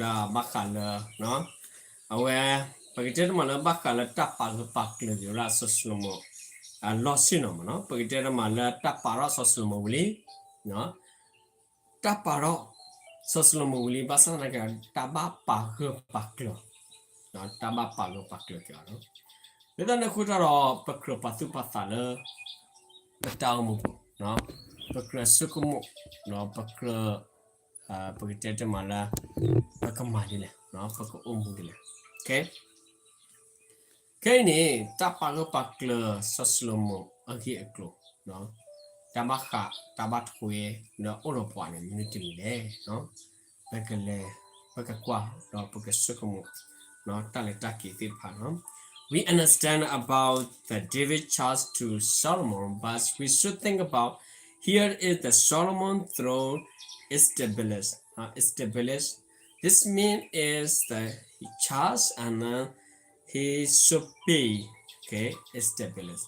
ဒီးဘၣ်ဃးလၢ အဝဲ ပကတဲတမးလၢဘၣ်ဃးလၢတၢ်ပာ်ဂၢၢ်ပာ်ကျၢၤက့ၤဝဲဒၣ်စီၤၡလိၤမိၤ အလီၢ်ဆ့ၣ်နီၤမ့ၢ်နီၤ, ပကတဲတမးလၢတၢ်ပာ်ထီၣ်စီၤၡလိၤမိၤဝံၤလံ တၢ်ပာ်ထီၣ်စီၤၡလိၤမိၤဝံၤလံ ဘၣ်ဆၣ်သနာ်က့ တၢ်ဘၣ်ပာ်ဂၢၢ်ပာ်ကျၢၤ, တၢ်ဘၣ်ပာ်ဂၢၢ်ပာ်ကျၢၤက့ၤအီၤလီၤ. လၢတၢ်န့ၣ်အဃိတၢ်ဒီး ပကြၢးပာ်သူၣ်ပာ်သးလၢ ပတၢ်အိၣ်မူပူၤ, ပကြၢးဆိကမိၣ်, ဒီးပကြၢး ပကတဲတမးလၢ ပကမၤဒ်လဲၣ်, ပကအိၣ်မူဒ်လဲၣ်. ခဲအံၤန့ၣ် တၢ်ပာ်ဂၢၢ်ပာ်ကျၢၤစီၤၡလိၤမိၤအဂ့ၢ်အကျိၤ, တၢ်ဘၣ်ဃး တၢ်ဘၣ်ထွဲ ဒီးအိၣ်ဒီးပှၤန့ၣ် မနုၤတမံၤလဲၣ်. ပကလဲၤ ပကကွၢ် ဒီးပကဆိကမိၣ် တၢ်လဲၤတၢ်က့ၤသ့ၣ်တဖၣ်လီၤ. We understand about the David charge to Solomon, but we should think about here is the Solomon throne established. Uh, established. This mean is the charge and then he should be, okay, established.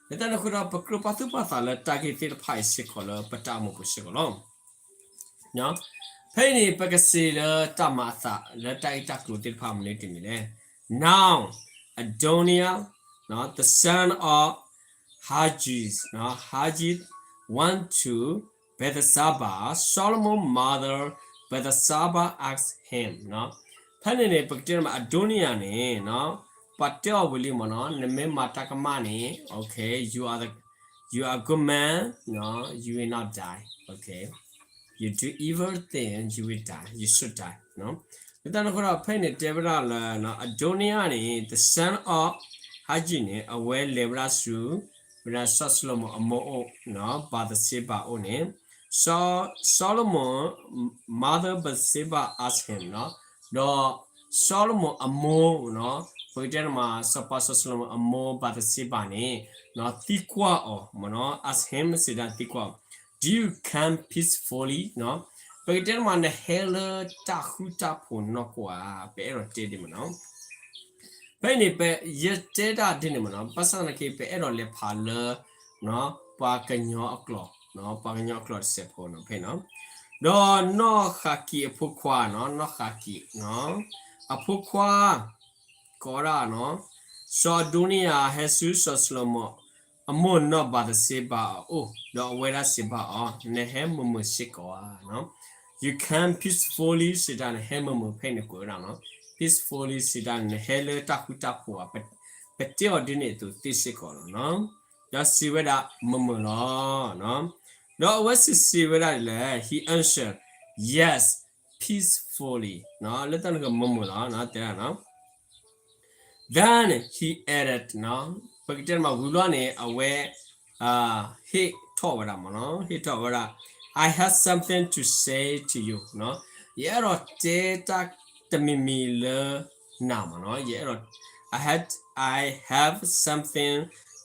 လၢတၢ်န့ၣ်အဃိဒီး ပကြၢးပာ်သူၣ်ပာ်သးလၢတၢ်ဂ့ၢ်သ့ၣ်တဖၣ်အံၤစ့ၢ်ကီးလၢပတၢ်အိၣ်မူပူၤစ့ၢ်ကီးလီၤ. ဖဲအံၤန့ၣ် ပကစံးလၢတၢ်မၤအသးလၢတၢ်ဂ့ၢ်တၢ်ကျိၤသ့ၣ်တဖၣ်မနုၤတမံၤလဲၣ်. Now, Adonijah, the son of Haggith, Haggith went to Bathsheba, Solomon mother Bathsheba asked him, ဖဲန့ၣ်န့ၣ် ပကတဲမး Adonijah န့ၣ် ပှၤတဲအီၤဝံၤလံမ့ၢ်နီၤ, နမ့ၢ်မၤတၢ်ကမၣ်န့ၣ် okay, you are the, you are a good man, you will not die, okay, you do evil thing, you will die, you should die. လၢတၢ်န့ၣ်အဃိဒီး ဖဲအံၤန့ၣ်တဲဝဲဒၣ်လၢ Adonijah န့ၣ် the son of Haggith န့ၣ် အဝဲလဲၤဝဲဒၣ်ဆူ ဝဲဒၣ်စီၤၡလိၤမိၤအမိၢ်အိၣ် Bathsheba အအိၣ်န့ၣ် Solomon mother Bathsheba asked him, ဒီးစီၤၡလိၤမိၤအမိၢ် ပကတဲတမး စီၤပၤစီၤၡလိၤမိၤအမိၢ် Bathsheba န့ၣ် သံကွၢ်အီၤမ့ၢ်နီၤ, asked him စံးဒၣ်သံကွၢ်အီၤ, Do you come peacefully? ပကတဲတမး နဟဲလၢတၢ်ဃူတၢ်ဖိးနီၢ်ကီၢ်ဧါ, ပအဲၣ်ဒိးတဲဒ်မ့ၢ်နီၤ. ဖဲအံၤန့ၣ် ပ ယတဲတၢ်ဒ်န့ၣ်မ့ၢ်နီၤ, ဘၣ်ဆၣ်သနာ်က့ ပအဲၣ်ဒိးလဲၤဖးလၢ ပှၤကညီအကျိာ်, ပှၤကညီအကျိာ်တစဲးဖိနီၤ ဖဲနီၤ. ဒီးနီၢ်ဃးကံးအဖိခွါ, နီၢ်ဃးကံး အဖိခွါ ကိးဒၣ် စီၤအဒိနံယၤ ဟဲဆူစီၤၡလိၤမိၤအမိၢ်နီၢ်ဘၤသရှ့ဘၤအအိၣ်, ဒီးအဝဲဒၣ်စံးဘၣ်အီၤ, နဟဲမုာ်မုာ်စ့ၢ်ကီးဧါ. You come peacefully စံးတၢ် နဟဲမုာ်မုာ် ဖဲန့ၣ်ကွဲးဝဲဒၣ်နီၤ, peacefully စံးတၢ် နဟဲလၢတၢ်ဃူတၢ်ဖိးဧါ, ပတဲအီၤဒ်န့ၣ်အသိးသ့စ့ၢ်ကီးလီၤ. ဒီးစံးဝဲဒၣ် မုာ်မုာ်လီၤ. ဒီးအဝဲစံးစံးဝဲဒၣ်ဒ်လဲၣ်, he answered, yes, peacefully, လၢတၢ်န့ၣ်ကမုာ်မုာ်လီၤ တဲဒၣ်နီၤ. Then he added, ပကတဲမး ဝံၤဘျီန့ၣ် အဝဲ ဟ့ၣ်ထီၣ်ဝဲဒၣ်မ့ၢ်နီၤ, ဟ့ၣ်ထီၣ်ဝဲဒၣ်, I have something to say to you, ယအဲၣ်ဒိးတဲတၢ်တမံၤမံၤလၢနၤမ့ၢ်နီၤ, ယအဲၣ်ဒိး, I had, I have something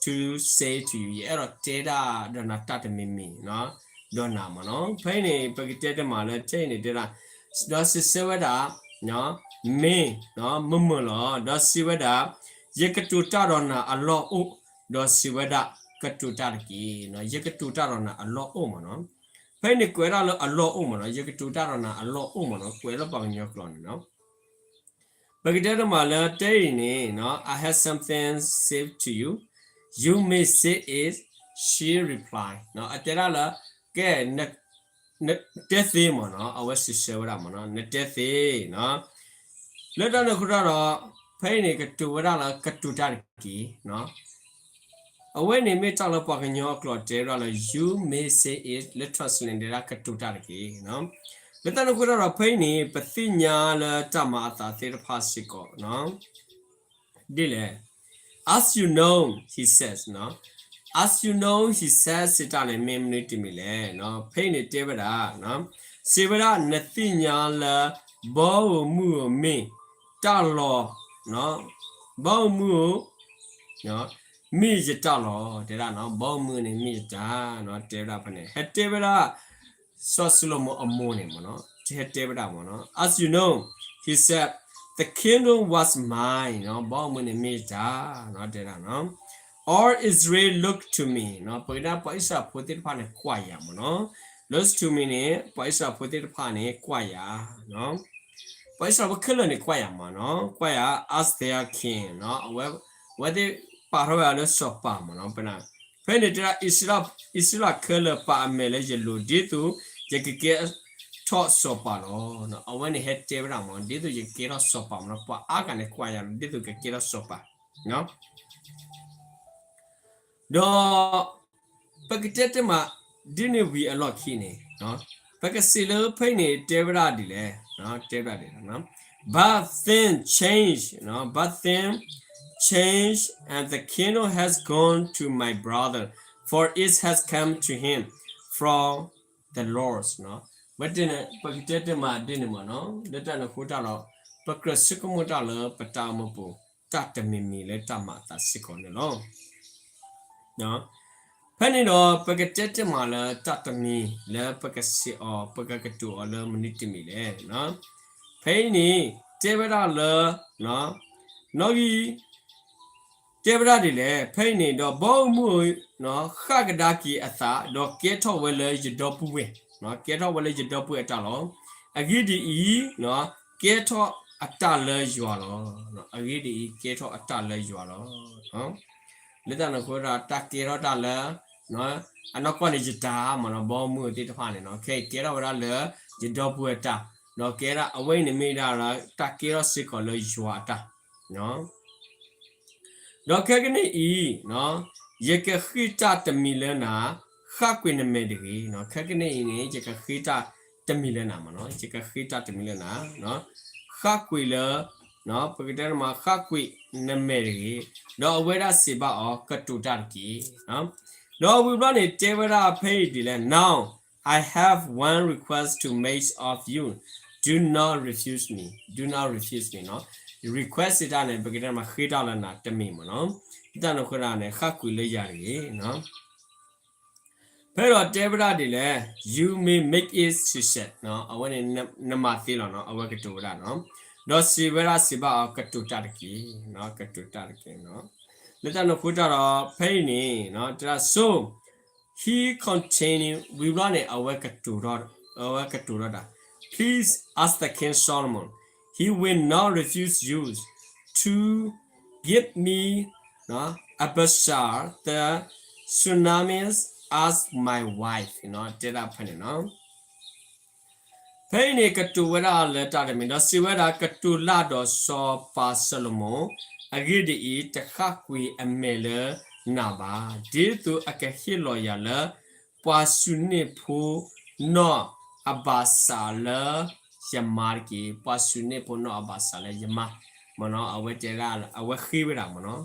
to say to you, ယအဲၣ်ဒိးတဲဒၣ်ဒီးနၤတၢ်တမံၤမံၤ ဒီးနၤမ့ၢ်နီၤ. ဖဲအံၤန့ၣ် ပကတဲတမးလၢ ဖဲအံၤန့ၣ်တဲဒၣ်, ဒီးစံးဆၢဝဲဒၣ်, မ့ၢ်, မုာ်မုာ်လီၤ. ဒီးစံးဝဲဒၣ်, ယကတိၤတၢ်ဒီးနၤအလီၢ်အိၣ်, ဒီးစံးဝဲဒၣ်, ကတိၤတၢ်တက့ၢ်. ယကတိၤတၢ်ဒီးနၤအလီၢ်အိၣ်မ့ၢ်နီၤ. ဖဲအံၤန့ၣ်ကွဲးဒၣ်လၢအလီၢ်အိၣ်မ့ၢ်နီၤ, ယကတိၤတၢ်ဒီးနၤအလီၢ်အိၣ်မ့ၢ်နီၤ, ကွဲးလၢပှၤကညီကျိာ်န့ၣ်နီၤ. ပကတဲတမးလၢတဲအံၤန့ၣ်, I have something say to you, you may say it, she replied. အတဲဒၣ်လၢ, ကဲ, နတဲသ့မ့ၢ်နီၤ, အဝဲစံးဆၢဝဲဒၣ်မ့ၢ်နီၤ, နတဲသ့နီၤ. လၢတၢ်န့ၣ်အဃိတၢ်ဒီး, ဖဲအံၤန့ၣ်ကတိၤဝဲဒၣ်လၢကတိၤတၢ်တက့ၢ်. အဝဲန့ၣ်မ့ၢ်တၢ်လၢပှၤကညီအကျိာ်တဲဝဲဒၣ်လၢ you may say it, လၢ translate န့ၣ်ဒၣ်ကတိၤတၢ်တက့ၢ်. လၢတၢ်န့ၣ်အဃိတၢ်ဒီး ဖဲအံၤန့ၣ် ပသ့ၣ်ညါလၢတၢ်မၤအသးသ့ၣ်တဖၣ်စ့ၢ်ကီး ဒ်လဲၣ်. As you know, he says, as you know, he says စံးတၢ်န့ၣ် မ့ၢ်မနုၤတမံၤလဲၣ်. ဖဲအံၤန့ၣ်တဲဝဲဒၣ်, စံးဝဲဒၣ် နသ့ၣ်ညါလၢ ဘီဧိၤမုၢ်ဧိၤမ့ၢ်တၢ်လီၤ, ဘီဧိၤမုၢ်ဧိၤ မ့ၢ်ယတၢ်လီၤ, တဲဒၣ်, ဘီဧိၤမုၢ်န့ၣ်မ့ၢ်ယတၢ်, တဲဝဲဒၣ်ဖဲန့ၣ် ဟဲတဲဝဲဒၣ် စီၤၡလိၤမိၤအမိၢ်န့ၣ်မ့ၢ်နီၤ, ဟဲတဲဝဲဒၣ်မ့ၢ်နီၤ, as you know, he said, the kingdom was mine, ဘီဧိၤမုၢ်န့ၣ်မ့ၢ်ယတၢ်, တဲဒၣ်, all Israel look to me, ပကတဲပှၤအံၣ်စရ့လးဖိသ့ၣ်တဖၣ်န့ၣ်ကွၢ်ယၤမ့ၢ်နီၤ, look to me န့ၣ် ပှၤအံၣ်စရ့လးဖိသ့ၣ်တဖၣ်န့ၣ်ကွၢ်ယၤ, ပှၤအံၣ်စရ့လးဖိခဲလၢာ်န့ၣ် ကွၢ်ယၤမးနီၤ, ကွၢ်ယၤ as their king နီၤ, အဝဲသ့ၣ်ပာ်ထီၣ်ဝဲဒၣ်လၢစီၤပၤမးနီၤ, ဖဲန့ၣ်တဲဒၣ် အံၣ်စရ့လးခဲလၢာ်ပာ်အမဲာ်လၢယလိၤ ဒ်သိးယကကဲထီၣ်စီၤပၤလီၤ. အဝဲန့ၣ်ဟဲတဲဝဲဒၣ်မး ဒ်သိးယကကဲထီၣ်စီၤပၤမးနီၤ, ပှၤအါဂၤန့ၣ်ကွၢ်ယၤ ဒ်သိးကကဲထီၣ်စီၤပၤ ဒီး ပကတဲတမး ဒ်န့ၣ်ဝံၤအလီၢ်ခံန့ၣ် ပကစံးလၢဖဲအံၤန့ၣ် တဲဝဲဒၣ်ဒ်လဲၣ်, တဲဝဲဒၣ်ဒ်လဲၣ်, but things change, but things change, and the kingdom has gone to my brother, for it has come to him from the Lord. ဝဲတဲန့ၣ် ပကတဲတမးဒ်န့ၣ်မးနီၤ, လၢတၢ်န့ၣ်အဃိတၢ်ဒီး ပကြၢးဆိကမိၣ်တၢ်လၢပတၢ်အိၣ်မူပူၤ တၢ်တမံၤမံၤလၢတၢ်မၤအသးစ့ၢ်ကီးန့ၣ်လီၤ. ဖဲန့ၣ်ဒီး ပကတဲတမးလၢတၢ်တမံၤလၢပကစံးအီၤ ပကကတိၤအီၤလၢမနုၤတမံၤလဲၣ်. ဖဲအံၤန့ၣ် တဲဝဲဒၣ်လၢ နီၣ်ဂံၢ် တဲဝဲဒၣ်ဒ်လဲၣ်, ဖဲအံၤန့ၣ်ဒီး ဘီမုၢ် ဃၣ်ကဒါက့ၤအသး ဒီးကဲထီၣ်ဝဲလၢယဒီပုၢ်ဝဲၢ်, ကဲထီၣ်ဝဲလၢယဒီပုၢ်ဝဲၢ်အတၢ်လီၤ. အဂ့ၢ်ဒ်အံၤ ကဲထီၣ်အတၢ်လၢယွၤလီၤ. အဂ့ၢ်ဒ်အံၤ ကဲထီၣ်အတၢ်လၢယွၤလီၤ. လၢတၢ်န့ၣ်အဃိဒီး တၢ်ကဲထီၣ်တၢ်လၢ အနီၢ်ကီၢ်န့ၣ်ယတၢ်မးနီၤ, ဘီမုၢ်သ့ၣ်တဖၣ်န့ၣ်နီၤ, ခဲအံၤကဲထီၣ်ဝဲဒၣ်လၢယဒီပုၢ်ဝဲၢ်တၢ်, ဒီးကဲဒၣ်အဝဲအံၤန့ၣ်မ့ၢ်ဒၣ်လၢ တၢ်ကဲထီၣ်စ့ၢ်ကီးလၢယွၤအတၢ် ဒီးခဲကနံၣ်အံၤ ယကဃ့တၢ်တမံၤလၢနၤ, ဃၣ်ကွံာ်နမဲာ်တဂ့ၤ. ခဲကနံၣ်အံၤန့ၣ် ယကဃ့တၢ်တမံၤလၢနၤမးနီၤ, ယကဃ့တၢ်တမံၤလၢနၤ, ဃၣ်ကွံာ်လၢ ပကတဲမး ဃၣ်ကွံာ်နမဲာ်တဂ့ၤ, ဒီးအဝဲဒၣ်စံးဘၣ်အီၤ ကတိၤတၢ်တက့ၢ်. ဒီးဝံၤဘျီန့ၣ် တဲဝဲဒၣ်ဖဲအံၤဒ်လဲၣ်, Now I have one request to make of you, do not refuse me, do not refuse me နီၤ, request စံးတၢ်န့ၣ် ပကတဲမး ဃ့တၢ်လၢနၤတမံၤမးနီၤ, တၢ်န့ၣ်အဃိဒၣ်န့ၣ် ဃၣ်ကွံာ်လၢယၤတဂ့ၤ. ဖဲဒီးတဲဝဲဒၣ်ဒ်လဲၣ်, You may make it, she said နီၤ, အဝဲန့ၣ် နမၤသ့လီၤနီၤ, အဝဲကတိၤဝဲဒၣ်နီၤ, ဒီးစံးဝဲဒၣ်စံးဘၣ်အီၤ ကတိၤတၢ်တက့ၢ်, ကတိၤတၢ်တက့ၢ်နီၤ, လၢတၢ်န့ၣ်အဃိတၢ်ဒီး ဖဲအံၤန့ၣ် တဲဒၣ် so he continued ဝံၤဘျီန့ၣ် အဝဲကတိၤထီၣ်, အဝဲကတိၤထီၣ်တၢ်, Please ask the king Solomon, he will not refuse you to give me Abihail the Shunammite as my wife နီၤ, တဲဒၣ်ဖဲန့ၣ်နီၤ ဖဲအံၤန့ၣ် ကတိၤဝဲဒၣ်လၢတၢ်တမံၤ ဒီးစံးဝဲဒၣ် ကတိၤလၢ်ဒီးစီၤပၤၡလိၤမိၣ်, အဂ့ၢ်ဒ်အံၤ, တဃၣ်ကွံာ်အမဲာ်လၢနၤဘၣ်, ဒ်သိးအကဟ့ၣ်လီၤယၤလၢ ပှၤစူးန့ၢ်ဖိနီၢ်အဘၣ်ဆၣ်လၢယမါတက့ၢ်. ပှၤစူးန့ၢ်ဖိနီၢ်အဘၣ်ဆၣ်လၢယမါ, မ့ၢ်နီၤ, အဝဲတဲဒၣ် အဝဲဃ့ဝဲဒၣ်မ့ၢ်နီၤ,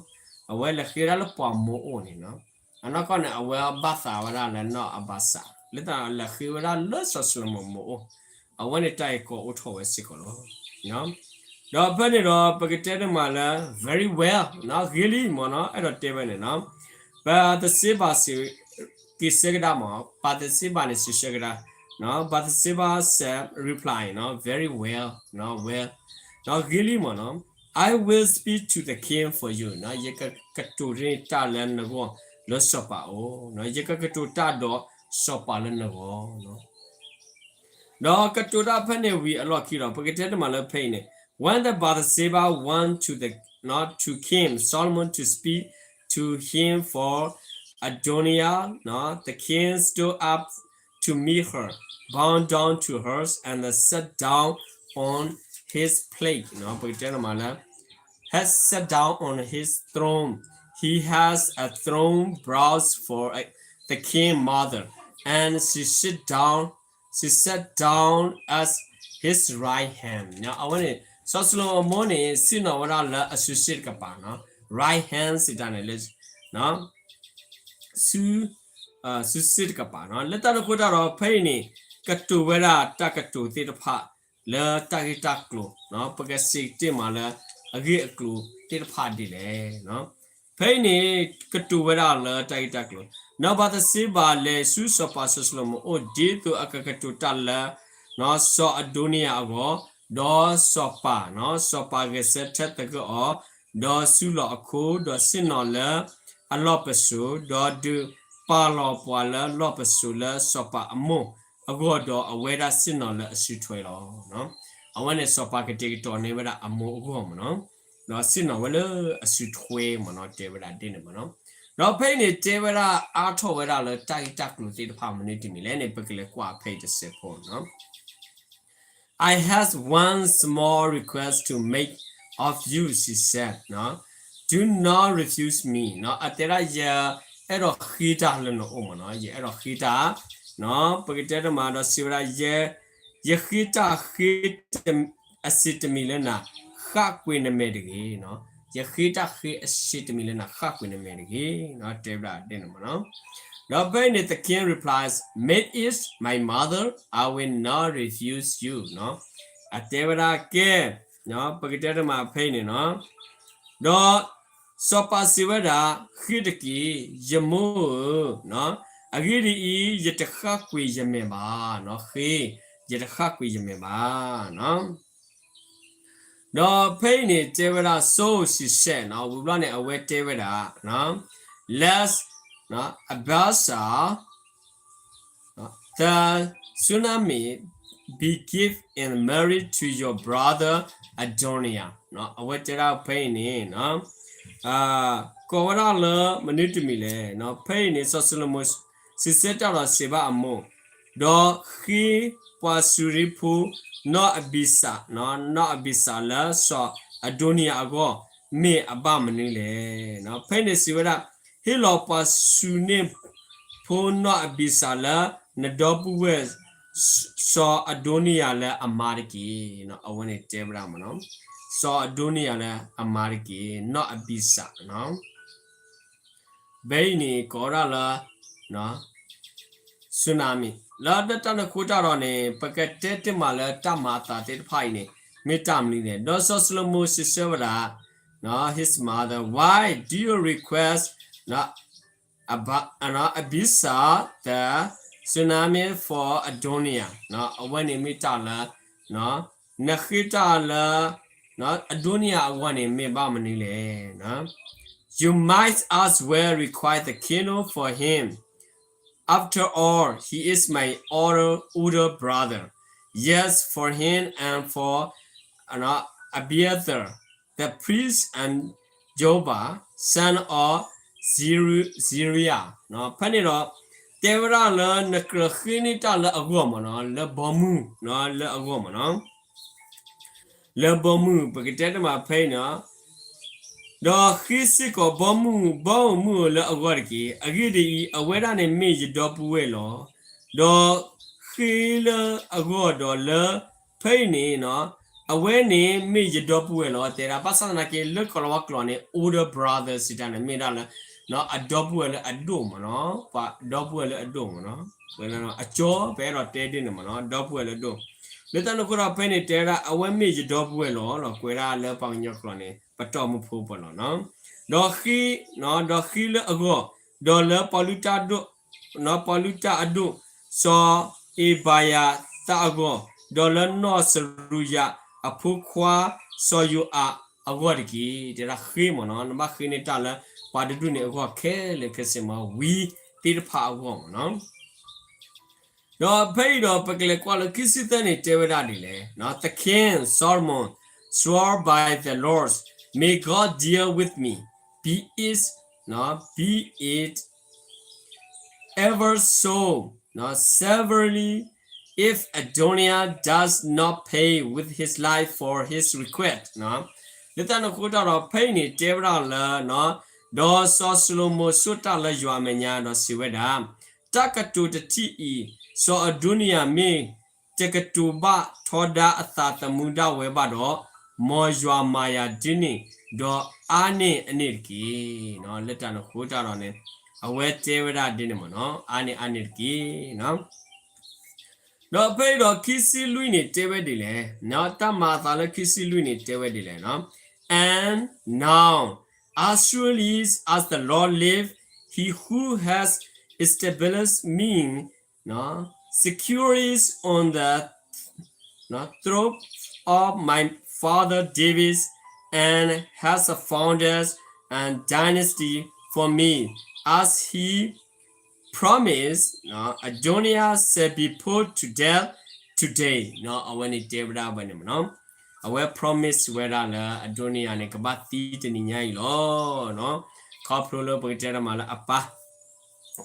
အဝဲလဲၤဃ့ဝဲဒၣ်လၢပှၤမိၢ်အိၣ်န့ၣ်နီၤ, အနီၢ်ကီၢ်န့ၣ် အဝဲဘၣ်သးဝဲဒၣ်လၢနီၢ်အဘၣ်ဆၣ် လၢတၢ်လဲၤဃ့ဝဲဒၣ်လၢစီၤၡလိၤမိၣ်မိၢ်အိၣ်, အဝဲန့ၣ်တၢ်အံၤကီအိၣ်ထီၣ်ဝဲစ့ၢ်ကီးလီၤ. ဒီးဖဲန့ၣ်ဒီး ပကတဲန့ၣ်မးလၢ very well နီၤ, ဂ့ၤလံမ့ၢ်နီၤ, အဲၣ်ဒိးတဲဝဲန့ၣ်နီၤ, ဘၤသရှ့ဘၤစံး က့ၤဆၢကဒါမး, ဘၤသရှ့ဘၤန့ၣ် စံးဆၢကဒါ, နီၤ, ဘၤသရှ့ဘၤ said, reply နီၤ, very well, နီၤ, well, နီၤ, ဂ့ၤလံမ့ၢ်နီၤ, I will speak to the king for you နီၤ, ယကကတိၤန့ၢ်တၢ်လၢနဂီၢ်လၢစီၤပၤအအိၣ်, နီၤ, ယကကတိၤတၢ်ဒီးစီၤပၤလၢနဂီၢ်နီၤ ဒီးကတိၤတၢ်ဖဲန့ၣ်ဝံၤအလီၢ်ခံဒီး ပကတဲတမးလၢဖဲအံၤန့ၣ်, When the Bathsheba went to the, not to King Solomon to speak to him for Adonijah, the king stood up to meet her, bowed down to her, and sat down on his plate. ပကတဲတမးလၢ has sat down on his throne. He has a throne brought for uh, the king mother, and she sit down, she sat down at his right hand. အဝဲန့ၣ် စီၤၡလိၤမိၣ်န့ၣ် ဆ့ၣ်နီၤဝဲဒၣ်လၢအစုစ့ၣ်တကပၤနီၤ, right hand စံးတၢ်န့ၣ်လၢ စု စုစ့ၣ်တကပၤနီၤ, လၢတၢ်န့ၣ်အဃိတၢ်ဒီး ဖဲအံၤန့ၣ် ကတိၤဝဲဒၣ်တၢ်ကတိၤသ့ၣ်တဖၣ် လၢတၢ်ဂ့ၢ်တၢ်ကျိၤ, ပကစံးတ့ၢ်မးလၢအဂ့ၢ်အကျိၤသ့ၣ်တဖၣ်ဒ်လဲၣ်. ဖဲအံၤန့ၣ် ကတိၤဝဲဒၣ်လၢတၢ်ဂ့ၢ်တၢ်ကျိၤ, ဒီးဘၤသရှ့ဘၤလဲၤဆူစီၤပၤစီၤၡလိၤမိၣ်အိၣ် ဒ်သိးအကကတိၤတၢ်လၢ စီၤအဒိနံယၤအဂီၢ်, ဒီးစီၤပၤ, စီၤပၤဂဲၤဆၢထၢၣ်သဂၢၢ်အီၤ, ဒီးစုလီၤအခိ, ဒီးဆ့ၣ်နီၤလၢအလီၢ်ပစိာ်, ဒီးဒုးပာ်လီၤပှၤလၢလီၢ်ပစိာ်လၢစီၤပၤအမိၢ်အဂီၢ်, ဒီးအဝဲဒၣ်ဆ့ၣ်နီၤလၢအစုထွဲလီၤ. အဝဲန့ၣ်စီၤပၤကတဲာ်ကတီၤန့ၢ်ဝဲဒၣ်အမိၢ်အဂီၢ်မ့ၢ်နီၤ, ဒီးဆ့ၣ်နီၤဝဲလၢအစုထွဲမ့ၢ်နီၤ တဲဝဲဒၣ်ဒ်န့ၣ်မ့ၢ်နီၤ, ဒီးဖဲအံၤန့ၣ် တဲဝဲဒၣ်အါထီၣ်ဝဲဒၣ်လၢတၢ်ဂ့ၢ်တၢ်ကျိၤသ့ၣ်တဖၣ်မနုၤတမံၤလဲၣ်န့ၣ် ပကလဲၤကွၢ်ဖဲအံၤတစဲးဖိနီၤ I have one small request to make of you, she said, no? Do not refuse me, no? အတဲဒၣ်ယအဲၣ်ဒိးဃ့တၢ်လၢနအိၣ်မ့ၢ်နီၤ, ယအဲၣ်ဒိးဃ့တၢ်, ပကတဲတမးဒီးစံးဝဲဒၣ်, ယဃ့တၢ်ဃ့ အစံးတမံၤလၢနၤ, ဃၣ်ကွံာ်နမဲာ်တဂ့ၤ, ယဃ့တၢ်ဃ့အစံးတမံၤလၢနၤ ဃၣ်ကွံာ်နမဲာ်တဂ့ၤ, တဲဝဲဒၣ်ဒ်န့ၣ်မ့ၢ်နီၤ, ဒီးဖဲအံၤန့ၣ် the king replies, make it, my mother, I will not refuse you, အတဲဝဲဒၣ်ကဲ, ပကတဲတမးဖဲအံၤန့ၣ်နီၤ, ဒီးစီၤပၤစံးဝဲဒၣ်, ဃ့တက့ၢ်, ယမိၢ်ဧၢ, အဂ့ၢ်ဒ်အံၤ, ယတဃၣ်ကွံာ်ယမဲာ်ဘၣ်, ဃ့, ယတဃၣ်ကွံာ်ယမဲာ်ဘၣ်. ဒီးဖဲအံၤန့ၣ်တဲဝဲဒၣ် so she said, ဝံၤဘျီန့ၣ် အဝဲတဲဝဲဒၣ်, let Abishag, the Shunammite, be given in marriage to your brother Adonijah, အဝဲတဲဒၣ်ဖဲအံၤန့ၣ် ကိးဝဲဒၣ်လၢမနုၤတမံၤလဲၣ်, ဖဲအံၤန့ၣ် စီၤၡလိၤမိၤစံးဆၢတၢ်ဒီးစံးဘၣ်အမိၢ်, ဒီးဃ့ပှၤစူၤရ့ဖိ နီၢ်အဘံစး, နီၢ်အဘံစးလၢစီၤအဒိနံယၤအဂီၢ် မ့ၢ်အဘၣ်မနုၤလဲၣ်. ဖဲအံၤန့ၣ်စံးဝဲဒၣ်, ဟ့ၣ်လီၤပှၤစူၤန့ၢ်ဖိနီၢ်အဘံစးလၢနဒီပုၢ်ဝဲၢ် စီၤအဒိနံယၤလၢအမါတက့ၢ်. အဝဲန့ၣ်တဲဝဲဒၣ်မ့ၢ်နီၤ, စီၤအဒိနံယၤလၢအမါတက့ၢ်, နီၢ်အဘံစး ဖဲအံၤန့ၣ်ကိးဝဲဒၣ်လၢ Shunammite လၢတၢ်န့ၣ်အဃိတၢ်ဒီးန့ၣ် ပကတဲတ့ၢ်မးလၢတၢ်မၤအသးသ့ၣ်တဖၣ်အံၤန့ၣ် မ့ၢ်တၢ်မနုၤလဲၣ်. ဒီးစီၤၡလိၤမိၤစံးဆၢဝဲဒၣ် his mother, why do you request Abishag the Shunammite for Adonijah? အဝဲန့ၣ်မ့ၢ်တၢ်လၢ နဃ့တၢ်လၢ အဒိနံယၤအဂီၢ်န့ၣ် မ့ၢ်ဘၣ်မနုၤလဲၣ်. You might as well request the kingdom for him. After all, he is my older, older brother. Yes, for him and for Abiathar the priest and Joab, son of Zeruiah. ဖဲန့ၣ်ဒီး တဲဝဲဒၣ်လၢနကြၢးဃ့န့ၢ်တၢ်လၢအဂီၢ်မ့ၢ်နီၤ, လၢဘီမုၢ် လၢအဂီၢ်မ့ၢ်နီၤ. လၢဘီမုၢ် ပကတဲတမးဖဲအံၤန့ၣ် ဒီးဃ့စ့ၢ်ကီးဘီမုၢ် ဘီမုၢ်ဧၢ လၢအဂီၢ်တက့ၢ်. အဂ့ၢ်ဒ်အံၤ, အဝဲဒၣ်န့ၣ်မ့ၢ်ယဒီပုၢ်ဝဲၢ်လီၤ. ဒီးဃ့လၢအဂီၢ်ဒီးလၢ ဖဲအံၤန့ၣ် အဝဲန့ၣ်မ့ၢ်ယဒီပုၢ်ဝဲၢ်လီၤ တဲဒၣ်. ဘၣ်ဆၣ်သနာ်က့ လၢကီၢ်လီၤဝါကျိာ်န့ၣ် older brother စံးတၢ်န့ၣ် မ့ၢ်ဒၣ်လၢ အဒီပုၢ်ဝဲၢ်လၢအဒိၣ်မ့ၢ်နီၤ, ပှၤဒီပုၢ်ဝဲၢ်လၢအဒိၣ်မ့ၢ်နီၤ, အကၠီ ပအဲၣ်ဒိးတဲဒ်န့ၣ်မ့ၢ်နီၤ, ဒီပုၢ်ဝဲၢ်လၢအဒိၣ်. လၢတၢ်န့ၣ်အဃိဒီး ဖဲန့ၣ်တဲဝဲဒၣ် အဝဲမ့ၢ်ယဒီပုၢ်ဝဲၢ်လီၤလီၤ, ကွဲးဒၣ်လၢပှၤကညီကျိာ်န့ၣ် ပတီၢ်မုၢ်ဖိပၢၤလီၤနီၤ. ဒီးဃ့, ဒီးဃ့လၢအဂီၢ်, ဒီးလၢပှၤလုၢ်တၢ်အဒိၣ်, ပှၤလုၢ်တၢ်အဒိၣ် စီၤအ့ဘၤယၤသၣ်အဂီၢ်, ဒီးလၢနီၢ်စရူၤယၤအဖိခွါ စီၤယိၤအးအဂီၢ်တက့ၢ်. တဲဒၣ်ဃ့မ့ၢ်နီၤ, နဘၣ်ဃ့န့ၢ်တၢ်လၢပှၤတဒူၣ်န့ၣ်အဂီၢ်ခဲလၢာ်ခဲဆ့မ့ၢ် ဝံသ့ၣ်တဖၣ်အဂီၢ်မ့ၢ်နီၤ. ဒီးဖဲအံၤဒီးပကလဲၤကွၢ်လၢခံဆံသၢန့ၣ်တဲဝဲဒၣ်ဒ်လဲၣ်, The king Solomon swore by the Lord, may God deal with me, be it, be it ever so severely if Adonijah does not pay with his life for his request. လၢတၢ်န့ၣ်အဃိတၢ်ဒီး ဖဲအံၤန့ၣ်တဲဝဲဒၣ်လၢ ဒီးစီၤၡလိၤမိၤဆိၣ်တၢ်လၢယွၤအမဲာ်ညါဒီးစံးဝဲဒၣ်, တၢ်ကတိၤတထံၣ်အံၤ စီၤအဒိနံယၤမ့ၢ်တကတိၤဘၣ်ထီဒါအသးသမူဒၣ်ဝဲဘၣ်ဒီး, မ်ယွၤမၤယၤဒ်န့ၣ် ဒီးအါန့ၢ်အန့ၣ်တက့ၢ်. လၢတၢ်န့ၣ်အဃိတၢ်ဒီးန့ၣ် အဝဲတဲဝဲဒၣ်ဒ်န့ၣ်မ့ၢ်နီၤ, အါန့ၢ်အန့ၣ်တက့ၢ်. ဒီးဖဲအံၤဒီးခံဆံလွံၢ်န့ၣ်တဲဝဲဒ်လဲၣ်, တၢ်မၤအသးလၢခံဆံလွံၢ်န့ၣ်တဲဝဲဒ်လဲၣ်, And now, as surely as the Lord lives, he who has established me securely on the throne of my father David, and has founded a dynasty for me, as he promised, Adonijah shall be put to death today အဝဲန့ၣ်တဲဝဲဒၣ်ဝဲန့ၣ်မ့ၢ်နီၤ, အဝဲ promise ဝဲဒၣ်လၢအဒိနံယၤန့ၣ် ကဘၣ်သံတနံၤညါအံၤလီၤ. ခီဖျိလၢပကတဲတမးလၢအပၢ်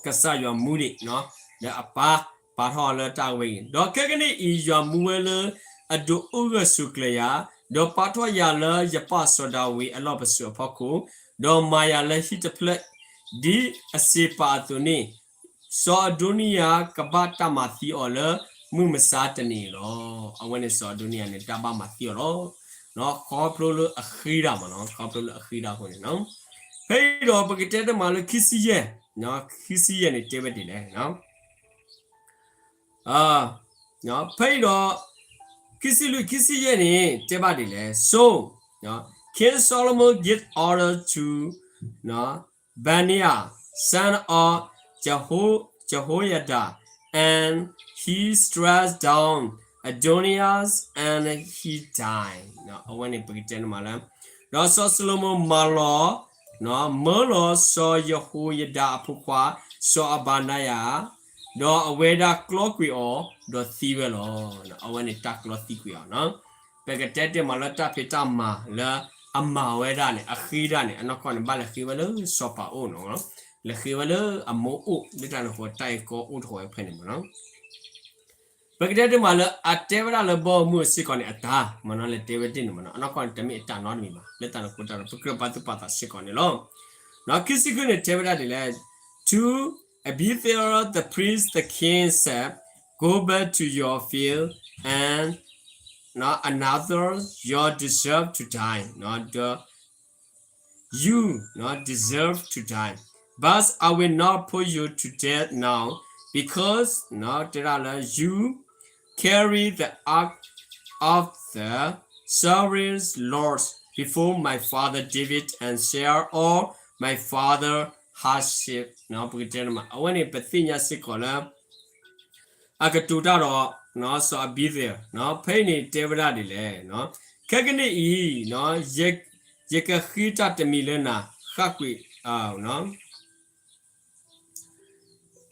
ကစၢ်ယွၤမူဒံး ဒီးအပၢ်ပာ်ထီၣ်အီၤလၢတၢ်ဝဲအံၤ, ဒီးခဲကနံၣ်အံၤ ယွၤမူဝဲလၢအဒိးအိၣ်ဂၢၢ်ဆိးကျၢၤယၤ, ဒီးပာ်ထီၣ်ယၤလၢယပၢ်စီၤဒၤဝံးအလီၢ်ပစိာ်အဖီခိၣ်, ဒီးမၤယၤလၢဟံၣ်တဖျၢၣ် ဒ်အစံးပာ်အသိးန့ၣ်, စီၤအဒိနံယၤကဘၣ်တၢ်မၤသံအီၤလၢမုၢ်မဆါတနံၤအံၤလီၤ. အဝဲန့ၣ်စီၤအဒိနံယၤန့ၣ် တၢ်ဘၣ်မၤသံအီၤလီၤ. ခီဖျိလၢအဃ့ဒၣ်မ့ၢ်နီၤ, ခီဖျိလၢအဃ့ဒၣ်အဃိန့ၣ်နီၤ, ဖဲအံၤဒီးပကတဲတမးလၢခံဆံယဲၢ်, ခံဆံယဲၢ်န့ၣ်တဲဝဲဒ်လဲၣ် ဖဲအံၤဒီး ခံဆံလွံၢ် ခံဆံယဲၢ်န့ၣ် တဲဘၣ်ဒ်လဲၣ်. So King Solomon gave order to Benaiah, son of Jeho- Jehoiada, and he struck down Adonias and he died. အဝဲန့ၣ်ပကတဲန့ၣ်မးလၢ ဒီးစီၤၡလိၤမိၣ်မၤလီၤ မၢလီၤစီၤယဟိယဒၤအဖိခွါ စီၤအဘနယၤ ဒီးအဝဲဒၣ်ကျီကွံာ်အီၤ ဒီးသံဝဲလီၤ. အဝဲန့ၣ်တၢ်ကျီသံကွံာ်အီၤနီၤ. ပကတဲတ့ၢ်မးလၢတၢ်ဖံးတၢ်မၤလၢအမၤဝဲဒၣ်န့ၣ် အဃ့ဒၣ်န့ၣ် အနီၢ်ကီၢ်န့ၣ် ဘၣ်လဲၤဃ့ဝဲလၢစီၤပၤအိၣ်နီၤ, လဲၤဃ့ဝဲလၢအမိၢ်အိၣ် လၢတၢ်န့ၣ်အဃိတၢ်အံၤကီအိၣ်တဃီၤဝဲဖဲန့ၣ်မ့ၢ်နီၤ. ပကတဲတ့ၢ်မးလၢအတဲဝဲဒၣ်လၢဘီမုၢ်စ့ၢ်ကီးန့ၣ် အတၢ်မ့ၢ်နီၤ လဲၤတဲဝဲတ့ၢ်န့ၣ်မ့ၢ်နီၤ, အနီၢ်ကီၢ်န့ၣ် တမ့ၢ်အတၢ်နီတမံၤဘၣ်, လၢတၢ်န့ၣ်အဃိတၢ်ဒီး ပကြၢးပာ်သူၣ်ပာ်သးစ့ၢ်ကီးန့ၣ်လီၤ. ဒီးခံဆံဃုန့ၣ် တဲဝဲဒၣ်ဒ်လဲၣ်, To Abiathar the priest the king said, Go back to your field and another, you deserve to die. The you deserve to die. But I will not put you to death now, because တဲဒၣ်လၢ you carry the ark of the sovereign Lord before my father David and share all my father hardship. ပကတဲန့ၣ်မး အဝဲန့ၣ်ပသ့ၣ်ညါစ့ၢ်ကီးလၢ အကတိၤတၢ်ဒီး စီၤအဘံသဲး, ဖဲအံၤန့ၣ်တဲဝဲဒၣ်ဒ်လဲၣ်, ခဲကနံၣ်အံၤ ယကဃ့တၢ်တမံၤလၢနၤ ဃၣ်ကွံာ်,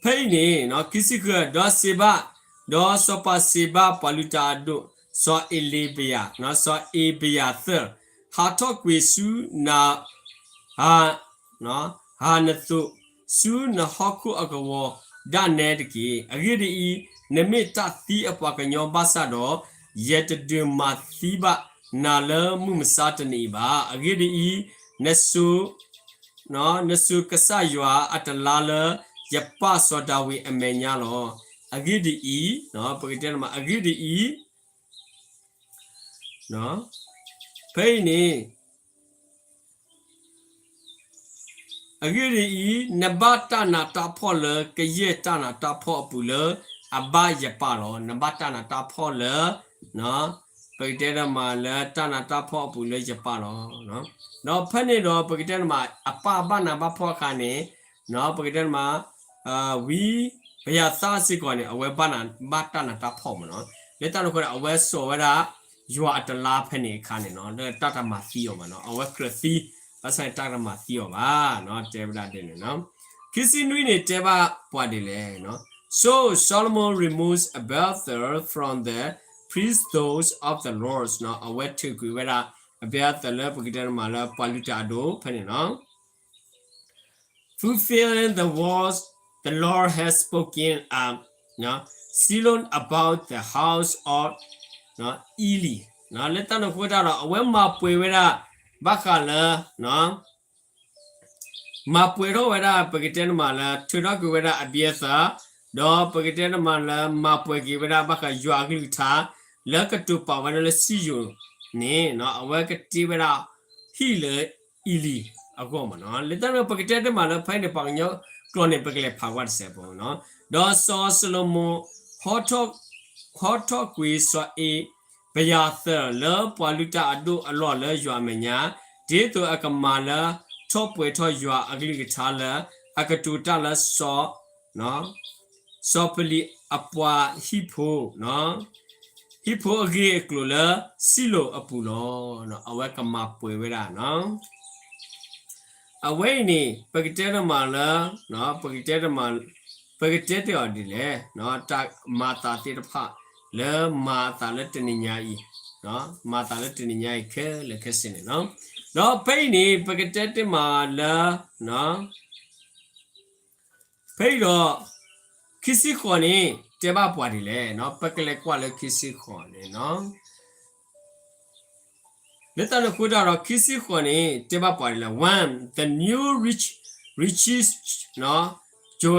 ဖဲအံၤန့ၣ် ခံဆံဃု, ဒီးစံးဘၣ်, ဒီးစီၤပၤစံးဘၣ်ပှၤလုၢ်တၢ်အဒိၣ်, စီၤအ့လ့ဘယၤ, စီၤအ့ဘယၤသၢၣ်, ဟးထီၣ်ကွံာ်ဆူန ဟး ဟးနသိးဆူနဟီၣ်ခိၣ်အကဝီၤဒၣ်နဲတက့ၢ်. အဂ့ၢ်ဒ်အံၤ, နမ့ၢ်တၢ်သံအပှၤကညီဘၣ်ဆၣ်ဒီး, ယတဒုးမၤသံဘၣ်နၤလၢမုၢ်မဆါတနံၤအံၤဘၣ်. အဂ့ၢ်ဒ်အံၤ, နစိၤ နစိၤကစၢ်ယွၤအတလါလၢယပၢ်စီၤဒၤဝံးအမဲာ်ညါလီၤ. အဂ့ၢ်ဒ်အံၤ, ပကတဲန့ၣ်မး အဂ့ၢ်ဒ်အံၤ, ဖဲအံၤန့ၣ် အဂ့ၢ်ဒ်အံၤ, နဘၣ်တၢ်နးတၢ်ဖှီၣ်လၢကယဲၢ်တၢ်နးတၢ်ဖှီၣ်အပူၤလၢအဘၣ်ယပၢ်လီၤ. နဘၣ်တၢ်နးတၢ်ဖှီၣ်လၢ, ပကတဲတ့ၢ်မးလၢတၢ်နးတၢ်ဖှီၣ်အပူၤလၢယပၢ်လီၤ. ဒီးဖဲန့ၣ်ဒီး ပကတဲတ့ၢ်မး အပၢ်ဘၣ်နးဘၣ်ဖှီၣ်အခါန့ၣ်, ပကတဲတ့ၢ်မး ဝံဘယၤသၣ်စ့ၢ်ကီးန့ၣ် အဝဲဘၣ်နးဘၣ်တၢ်နးတၢ်ဖှီၣ်မ့ၢ်နီၤ. လၢတၢ်န့ၣ်အဃိန့ၣ် အဝဲစိာ်ဝဲဒၣ် ယွၤအတလါဖဲန့ၣ်အခါန့ၣ်နီၤ လၢတၢ်တမၤသံအီၤဘၣ်နီၤ. အဝဲကြၢးသံ, ဘၣ်ဆၣ်န့ၣ်တၢ်တမၤသံအီၤဘၣ်နီၤ တဲဝဲဒၣ်ဒ်န့ၣ်နီၤ. ခံဆံနွံန့ၣ် တဲဘၣ်ပှၤဒ်လဲၣ်နီၤ. So Solomon removed Abiathar from the priesthood of the Lord နီၤ. အဝဲထုးကွံာ်ဝဲဒၣ် Abiathar လၢပကတဲတ့ၢ်မးလၢပှၤလုၢ်တၢ်အဒိၣ်ဖဲန့ၣ်နီၤ. fulfilling the words the Lord has spoken at Shiloh about the house of Eli. လၢတၢ်န့ၣ်အဃိတၢ်ဒီး အဝဲမၤပှဲၤဝဲဒၣ် ဘၣ်ဃးလၢ မၤပှဲၤထီၣ်ဝဲဒၣ် ပကတဲတ့ၢ်မးလၢ ထုးထီၣ်ကွံာ်ဝဲဒၣ် Abiathar, ဒီးပကတဲတ့ၢ်မးလၢ မၤပှဲၤက့ၤဝဲဒၣ် ဘၣ်ဃးယွၤအကလုၢ်ကထါ လၢကတိၤပာ်ဝဲဒၣ်လၢ Shiloh န့ၣ် အဝဲကတ့ဝဲဒၣ် ဟံၣ်လၢ Eli အဂီၢ်မ့ၢ်နီၤ. လၢတၢ်န့ၣ် ပကတဲတ့ၢ်မးလၢ ဖဲအံၤန့ၣ် ပှၤကညီကျိာ်န့ၣ် ပကလဲၤဖးကွၢ်တစဲးဖိနီၤ. ဒီးစီၤၡလိၤမိၤ ဟီထီၣ်ကွံာ်စီၤအ့ဘယၤသၢၣ် လၢပှၤလုၢ်တၢ်အဒိၣ်အလီၢ်လၢယွၤအမဲာ်ညါ, ဒ်သိးအကမၤလၢ ထီၣ်ပှဲၤထီၣ်ယွၤအကလုၢ်ကထါလၢ အကတိၤတၢ်လၢစီၤ စီၤပလံးအပှၤဟံၣ်ဖိ, ဟံၣ်ဖိအဂ့ၢ်အကျိၤလၢ Shiloh အပူၤလီၤ. အဝဲကမၤပှဲၤဝဲဒၣ်နီၤ. အဝဲအံၤန့ၣ် ပကတဲတ့ၢ်မးလၢ ပကတဲတ့ၢ်မး ပကတဲတ့ၢ်အီၤဒ်လဲၣ်, တၢ်မၤသးသ့ၣ်တဖၣ် လၢမၤအသးလၢတနံၤညါအံၤ, မၤအသးလၢတနံၤညါအံၤခဲလၢာ်ခဲဆ့န့ၣ်လီၤ. ဒီးဖဲအံၤန့ၣ် ပကတဲတ့ၢ်မးလၢ ဖဲအံၤဒီး ခံဆံဃိးန့ၣ် တဲဘၣ်ပှၤဒ်လဲၣ်, ပကလဲၤကွၢ်လၢခံဆံဃိးန့ၣ်လီၤ. လၢတၢ်န့ၣ်အဃိတၢ်ဒီး ခံဆံဃိးန့ၣ် တဲဘၣ်ပှၤဒ်လဲၣ်, When the new rich, riches, Jo,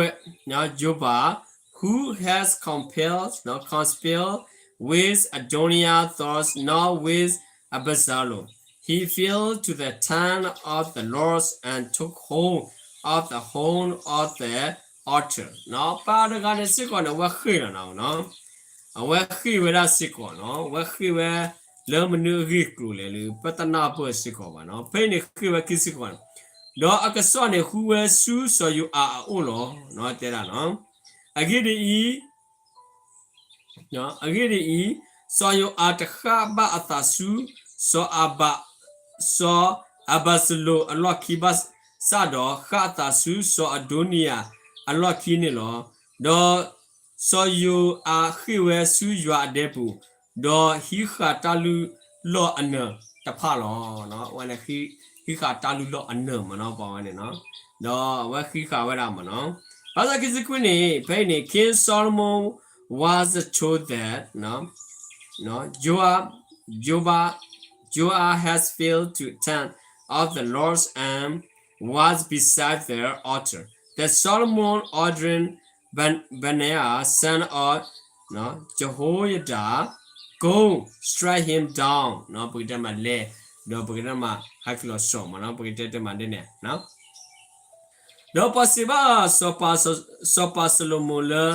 Jobab, who has compelled, conspired with Adonijah, thought not with Absalom, he fell to the tent of the Lord and took hold of the horn of the altar. ပှၤတဂၤန့ၣ်စ့ၢ်ကီးန့ၣ် အဝဲဃ့ၢ်လီၤနီၤ, အဝဲဃ့ၢ်ဝဲဒၣ်စ့ၢ်ကီးနီၤ, အဝဲဃ့ၢ်ဝဲ လၢမနုၤအဂ့ၢ်အကျိၤလဲၣ်လၢ ပတနၢ်ပၢၢ်စ့ၢ်ကီးဘၣ်နီၤ. ဖဲအံၤန့ၣ်ဃ့ၢ်ဝဲခံဆံဃိးန့ၣ်, ဒီးအကစီၣ်န့ၣ်ဟူဝဲဆူစီၤယိၤအၤအအိၣ်လီၤ, တဲဒၣ်နီၤ. အဂ့ၢ်ဒ်အံၤ, အဂ့ၢ်ဒ်အံၤ, စီၤယိၤအၤတဃၣ်ဘၣ်အသးဆူ စီၤအဘး, စီၤအဘၤစလိၣ်အလီၢ်ခံဘၣ်ဆၣ်ဒီး ဃၣ်အသးဆူစီၤအဒိနံယၤအလီၢ်ခံန့ၣ်လီၤ. ဒီးစီၤယိၤအၤဃ့ၢ်ဝဲဆူယွၤအဒဲပူၤ, ဒီးဟံးဃာ်တၢ်လုၢ်လီၢ်အနၢၤတဖၣ်လီၤ. အဝဲန့ၣ် ဟံးဃာ်တၢ်လုၢ်လီၢ်အနၢၤမ့ၢ်နီၤ ပှၤဝဲန့ၣ်နီၤ, ဒီးအဝဲဃံးဃာ်ဝဲဒၣ်မ့ၢ်နီၤ. ဘၣ်ဆၣ်ခံဆံခွံန့ၣ် ဖဲအံၤန့ၣ် King Solomon was told that, Joab, Joab, Joab has filled to tent of the Lord and was beside the altar. Then Solomon ordered Benaiah, son of Jehoiada, go strike him down. ပကတဲမးလဲၤ, ဒီးပကတဲမးဟဲက့ၤလီၤစိာ်မ့ၢ်နီၤ, ပကတဲတဲမးဒ်န့ၣ် ဒီးပှၤစံးဘၣ်စီၤပၤစီၤပၤစလိၤမိၤလၢ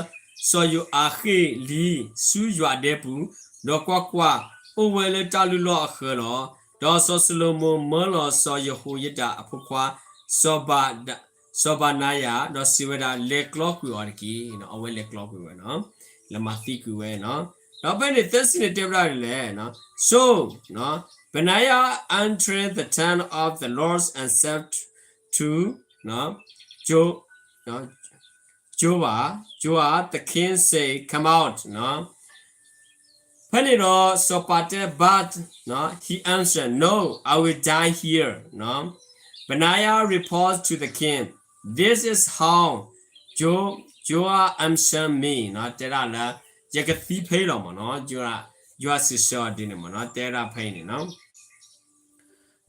စီၤယိၤအၤဃ့ၢ်လံဆူယွၤအဒဲပူၤ, ဒီးကွၢ်ကွၢ်, အိၣ်ဝဲလၢတၢ်လုၢ်လီၢ်အဃၢၤလီၤ. ဒီးစီၤစလိၤမိၤမၢလီၤစီၤယဟိယဒၤအဖိခွါ စီၤ, စီၤဘနါယၤ, ဒီးစံးဝဲဒၣ်, လဲၤကျီကွံာ်အီၤတက့ၢ်. အဝဲလဲၤကျီကွံာ်ဝဲနီၤ, လဲၤမၤသံကွံာ်ဝဲနီၤ. ဒီးဖဲန့ၣ်သၢဆံန့ၣ်တဲဝဲဒၣ်ဒ်လဲၣ်, So Benaiah entered the tent of the Lord and said to Jo, Joab, Joab, the king say, come out. ဖဲန့ၣ်ဒီးစီၤပၤတဲဘၣ်, he answered, no, I will die here. Benaiah reported to the king, this is how Jo, Joab answered me. တဲဒၣ်လၢ ယကသံဖဲအံၤလီၤမ့ၢ်နီၤ, ယွၤစံးဆၢအီၤဒ်န့ၣ်မ့ၢ်နီၤ, တဲဒၣ်ဖဲအံၤန့ၣ်နီၤ.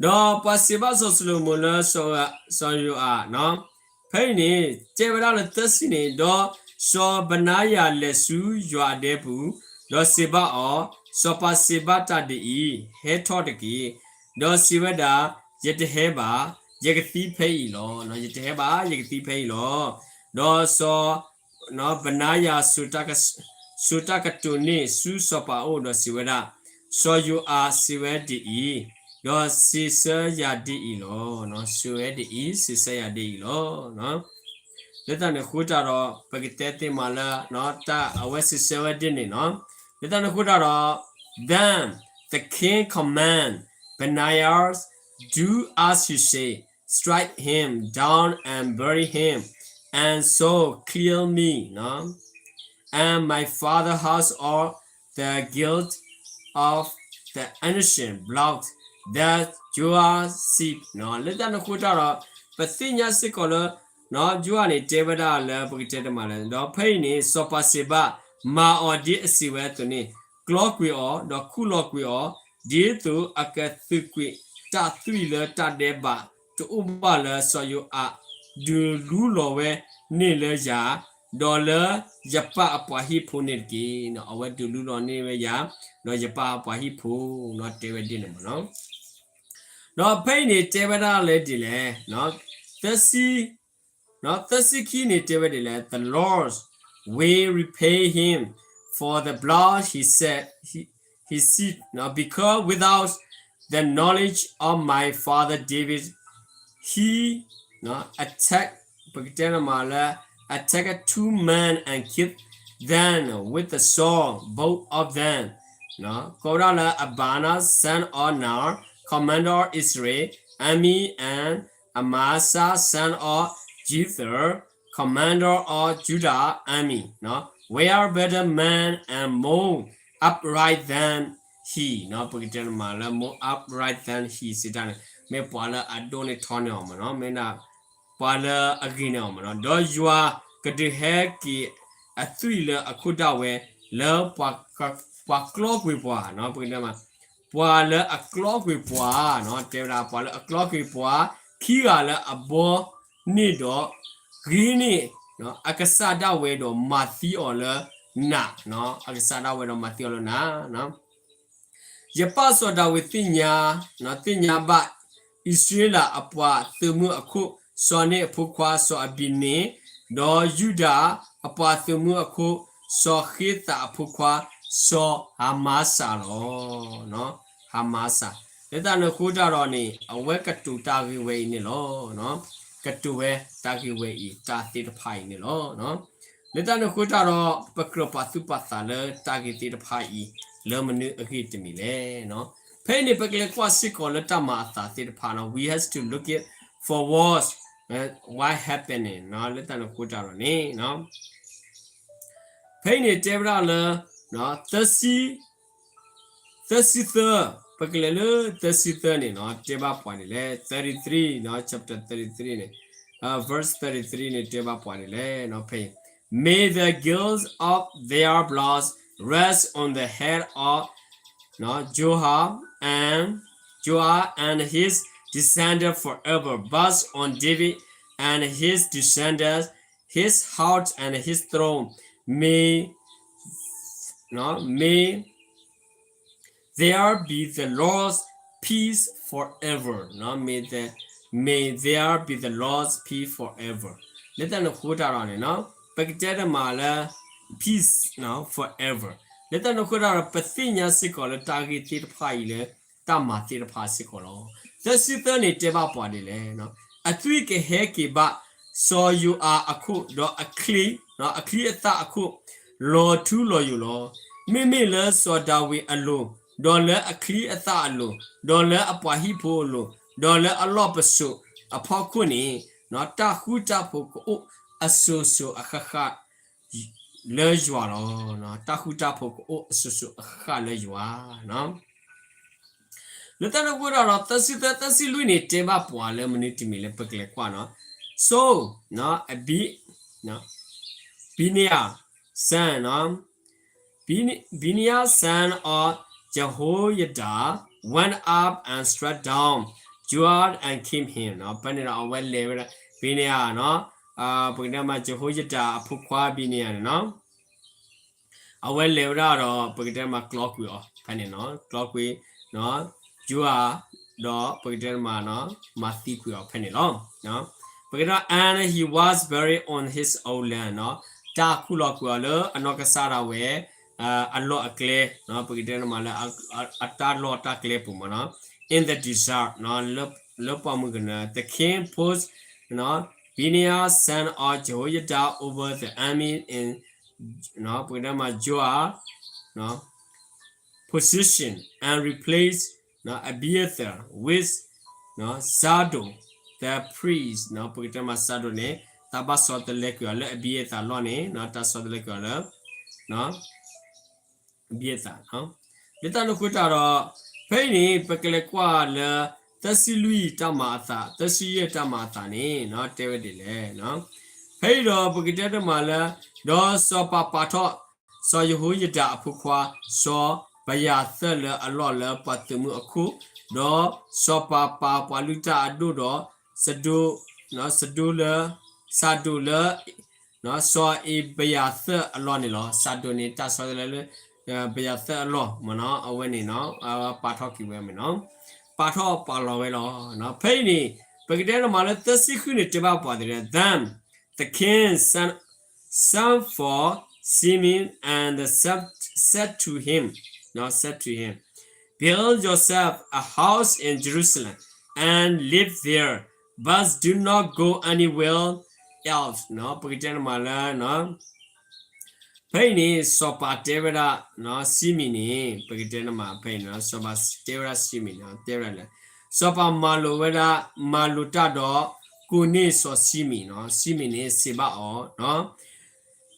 ဒီးပှၤစံးဘၣ်စီၤစလိၤမိၤလၢ စီၤယိၤအၤ, ဖဲအံၤန့ၣ် တဲဝဲဒၣ်လၢသၢဆံန့ၣ်, ဒီးစီၤဘနါယၤလဲၤဆူယွၤအဒဲပူၤ, ဒီးစံးဘၣ်အီၤ, စီၤပၤစံးဘၣ်တၢ်ဒ်အံၤ, ဟဲထီၣ်တက့ၢ်. ဒီးစံးဝဲဒၣ်, ယတဟဲဘၣ်, ယကသံဖဲအံၤလီၤ. ယတဟဲဘၣ်, ယကသံဖဲအံၤလီၤ. ဒီးစီၤ ဘနါယၤ စိာ်တၢ်ကတိၤန့ၣ်ဆူစီၤပၤအအိၣ်ဒီးစံးဝဲဒၣ်, စီၤယိၤအၤစံးဝဲဒ်အံၤ, ဒီးစံးဆၢယၤဒ်အံၤလီၤ. စံးဝဲဒ်အံၤ, စံးဆၢယၤဒ်အံၤလီၤ. လၢတၢ်န့ၣ်အဃိတၢ်ဒီး ပကတဲသ့မးလၢ တၢ်အဝဲစံးဆၢဝဲဒ်န့ၣ်နီၤ. လၢတၢ်န့ၣ်အဃိတၢ်ဒီး Then the king command Benaiah, do as he say, strike him down and bury him, and so clear me and my father house of the guilt of the innocent blood that Joab seek. လၢတၢ်န့ၣ်အဃိတၢ်ဒီး ပသ့ၣ်ညါစ့ၢ်ကီးလၢ ယိၤအၤန့ၣ် တဲဝဲဒၣ်လၢပကတဲတမးလဲၣ်, ဒီးဖဲအံၤန့ၣ် စီၤပၤစံးဘၣ်, မၤအီၤဒ်အစံးဝဲအသိးန့ၣ်, ကျီကွံာ်အီၤ, ဒီးခူၣ်လီၤကွံာ်အီၤ, ဒ်သိးအကသုးကွံာ်တၢ်သွံၣ်လၢတၢ်ဒဲးဘးတအိၣ်ဘၣ်လၢစီၤယိၤအၤ ဒုးလူလီၤဝဲန့ၢ်လၢယၤ, ဒီးလၢယပၢ်အပှၤဟံၣ်ဖိန့ၣ်တက့ၢ်. အဝဲဒုးလူလီၤန့ၢ်ဝဲယၤ, ဒီးယပၢ်အပှၤဟံၣ်ဖိ, တဲဝဲဒ်န့ၣ်မ့ၢ်နီၤ. ဒီးဖဲအံၤန့ၣ်တဲဝဲဒၣ်လၢဒ်လဲၣ်, သၢဆံ, သၢဆံခံန့ၣ်တဲဝဲဒ်လဲၣ်, the Lord will repay him for the blood he shed, he, he shed, because without the knowledge of my father David, he, attack, ပကတဲန့ၣ်မးလၢ attack two men and killed them with the sword, both of them. ကိးဝဲဒၣ်လၢ Abner, son of Ner, commander of Israel army, and Amasa, son of Jether, commander of Judah army, were better men and more upright than he နီၤ, ပကတဲမးလၢ more upright than he စံးတၢ်န့ၣ် မ့ၢ်ပှၤလၢအဒိၣ်န့ၢ်ထီန့ၢ်အီၤမးနီၤ, မ့ၢ်ဒၣ် ပှၤလၢအဂ့ၤန့ၢ်အီၤမးနီၤ, ဒီးယွၤကဒုးဟဲက့ၤအသွံၣ်လၢအခိၣ်ဒၣ်ဝဲ လၢ ပှၤကျီကွံာ်ပှၤနီၤ, ပကတဲမး ပှၤလၢအကျီကွံာ်ပှၤနီၤ, တဲဝဲဒၣ် ပှၤလၢအကျီကွံာ်ပှၤ ခံဂၤလၢအဘီန့ၢ်ဒီး ဂ့ၤန့ၢ် အကစၢ်ဒၣ်ဝဲဒီးမၤသံအီၤလၢနး, အကစၢ်ဒၣ်ဝဲဒီးမၤသံအီၤလၢနး ယပၢ်စီၤဒၤဝံးသ့ၣ်ညါ, သ့ၣ်ညါဘၣ် အံၣ်စရ့လးအပှၤသုးမုၢ်အခိၣ် စီၤန့ၣ်အဖိခွါ စီၤအဘံၤန့ၣ်, ဒီးယူဒၤအပှၤသုးမုၢ်အခိၣ် စီၤဃ့သးအဖိခွါ စီၤဟမၤစၤလီၤ. ဟမၤစၤ, လၢတၢ်န့ၣ်အဃိတၢ်ဒီးန့ၣ် အဝဲကတိၤတၢ်ဂ့ၢ်ဝဲအံၤန့ၣ်လီၤ. ကတိၤဝဲတၢ်ဂ့ၢ်ဝဲအံၤ တၢ်သ့ၣ်တဖၣ်အံၤန့ၣ်လီၤ. လၢတၢ်န့ၣ်အဃိတၢ်ဒီး ပကြၢးပာ်သူၣ်ပာ်သးလၢတၢ်ဂ့ၢ်သ့ၣ်တဖၣ်အံၤ လၢမနုၤအဂ့ၢ်တမံၤလဲၣ်. ဖဲအံၤန့ၣ် ပကလဲၤကွၢ်စ့ၢ်ကီးလၢတၢ်မၤအသးသ့ၣ်တဖၣ်နီၤ, we have to look it for what, what happening နီၤ, လၢတၢ်န့ၣ်အဃိတၢ်ဒီးန့ၣ် ဖဲအံၤန့ၣ်တဲဝဲဒၣ်လၢ သၢဆံ သၢဆံသၢ, ပကလဲၤလၢသၢဆံသၢန့ၣ်နီၤ, တဲဘၣ်ပှၤဒ်လဲၣ်, thirty-three နီၤ, chapter thirty-three န့ၣ်, verse thirty-three န့ၣ် တဲဘၣ်ပှၤဒ်လဲၣ်နီၤ, ဖဲအံၤ, May the guilt of their blood rest on the head of Joab and Joab and his descendants forever, but on David and his descendants, his house and his throne, may, may there be the Lord's peace forever. May the, may there be the Lord's peace forever. လၢတၢ်န့ၣ်အဃိတၢ်ဒီးန့ၣ်နီၤ, ပကတဲတမးလၢ peace forever. လၢတၢ်န့ၣ်အဃိတၢ်ဒီး ပသ့ၣ်ညါစ့ၢ်ကီးလၢတၢ်ဂ့ၢ်သ့ၣ်တဖၣ်အံၤလၢ တၢ်မၤသ့ၣ်တဖၣ်စ့ၢ်ကီးလီၤ. သၢဆံသၢန့ၣ်တဲဘၣ်ပှၤဒ်လဲၣ်, အသွံၣ်ကဟဲက့ၤဘၣ် စီၤယိၤအၤအခိၣ်, ဒီးအချံ, အချံအသၣ်အခိၣ် လီၤထူလီၤယိာ်လီၤ. မ့မ့ၢ်လၢစီၤဒၤဝံးအလိၤ, ဒီးလၢအချံအသၣ်အလိၤ, ဒီးလၢအပှၤဟံၣ်ဖိအလိၤ, ဒီးလၢအလီၢ်ပစိာ်အဖီခိၣ်န့ၣ်, တၢ်ဃူတၢ်ဖိးကအိၣ်အစိၤစိၤအဃၣ်ဃၣ် လၢယွၤလီၤ. တၢ်ဃူတၢ်ဖိးကအိၣ်အစိၤစိၤအဃၣ်ဃၣ်လၢယွၤ လၢတၢ်န့ၣ်အဃိတၢ်ဒီး သၢဆံသၢ သၢဆံလွံၢ်န့ၣ် တဲဘၣ်ပှၤလၢမနုၤတမံၤလၢပကလဲၤကွၢ်နီၤ. So, a Benaiah son, Benaiah son of Jehoiada went up and struck down Joab and killed him. ဖဲန့ၣ်ဒီးအဝဲလဲၤဝဲဒၣ် Benaiah နီၤ, ပကတဲမး Jehoiada အဖိခွါ Benaiah န့ၣ်နီၤ အဝဲလဲၤဝဲဒၣ်ဒီး ပကတဲမးကျီကွံာ်အီၤဖဲန့ၣ်နီၤ, ကျီကွံာ် Joab ဒီးပကတဲမး မၤသံကွံာ်အီၤဖဲန့ၣ်လီၤ. ပကတဲ and he was buried on his own land နီၤ, တၢ်ခူၣ်လီၤကွံာ်အီၤလၢအနီၢ်ကစၢ်ဒၣ်ဝဲ အလီၢ်အကျဲ, ပကတဲမးလၢ အတၢ်လီၢ်တၢ်ကျဲပူၤမးနီၤ, in the desert နီၤ, လၢပှၢ်မုၢ်ကနၢ, the king put Benaiah son of Jehoiada over the army in ပကတဲမး Joab position and replace Abiathar with Zadok the priest. ပကတဲမး Zadok န့ၣ် တၢ်ဘၣ်ဆီတလဲကွံာ်အီၤလၢ Abiathar အလီၢ်န့ၣ်, တၢ်ဆီတလဲကွံာ်အီၤလၢ Abiathar လၢတၢ်န့ၣ်အဃိတၢ်ဒီး ဖဲအံၤန့ၣ် ပကလဲၤကွၢ်လၢ သၢဆံလွံၢ်တၢ်မၤအသး, သၢဆံယဲၢ်တၢ်မၤအသးန့ၣ် တဲဝဲဒ်လဲၣ်. ဖဲအံၤဒီးပကတဲတမးလၢ ဒီးစီၤပၤပာ်ထီၣ် စီၤယဟိယဒၤအဖိခွါ စီၤဘယၤသၢၣ်လၢအလီၢ်လၢပှၤသုးမုၢ်အခိၣ်, ဒီးစီၤပၤပာ်ပှၤလုၢ်တၢ်အဒိၣ်ဒီး စဒိ, စဒိလၢ, စဒိလၢ စီၤအ့ဘယၤသၢၣ်အလီၢ်န့ၣ်လီၤ. စဒိန့ၣ် တၢ်ဆီတလဲလၢ ဘယၤသၢၣ်အလီၢ်မ့ၢ်နီၤ, အဝဲန့ၣ်နီၤ ပာ်ထီၣ်က့ၤဝဲမ့ၢ်နီၤ, ပာ်ထီၣ်ပာ်လီၤဝဲလီၤ. ဖဲအံၤန့ၣ် ပကတဲတမးလၢသၢဆံဃုန့ၣ် တဲဘၣ်ပှၤဒ်လဲၣ်, Then the king sent, sent for Shimei and said, said to him, said to him, Build yourself a house in Jerusalem and live there, but do not go anywhere else. ပကတဲတမးလၢ ဖဲအံၤန့ၣ် စီၤပၤတဲဝဲဒၣ် စံမံၤန့ၣ် ပကတဲတမး ဖဲအံၤန့ၣ် စီၤပၤတဲဝဲဒၣ်စံမံၤန့ၣ် တဲဝဲဒၣ်လၢ စီၤပၤမၤလိာ်ဝဲဒၣ် မၤလိာ်တၢ်ဒီး ကိးန့ၢ်စီၤစံမံၤနီၤ, စံမံၤန့ၣ်စံးဘၣ်အီၤ,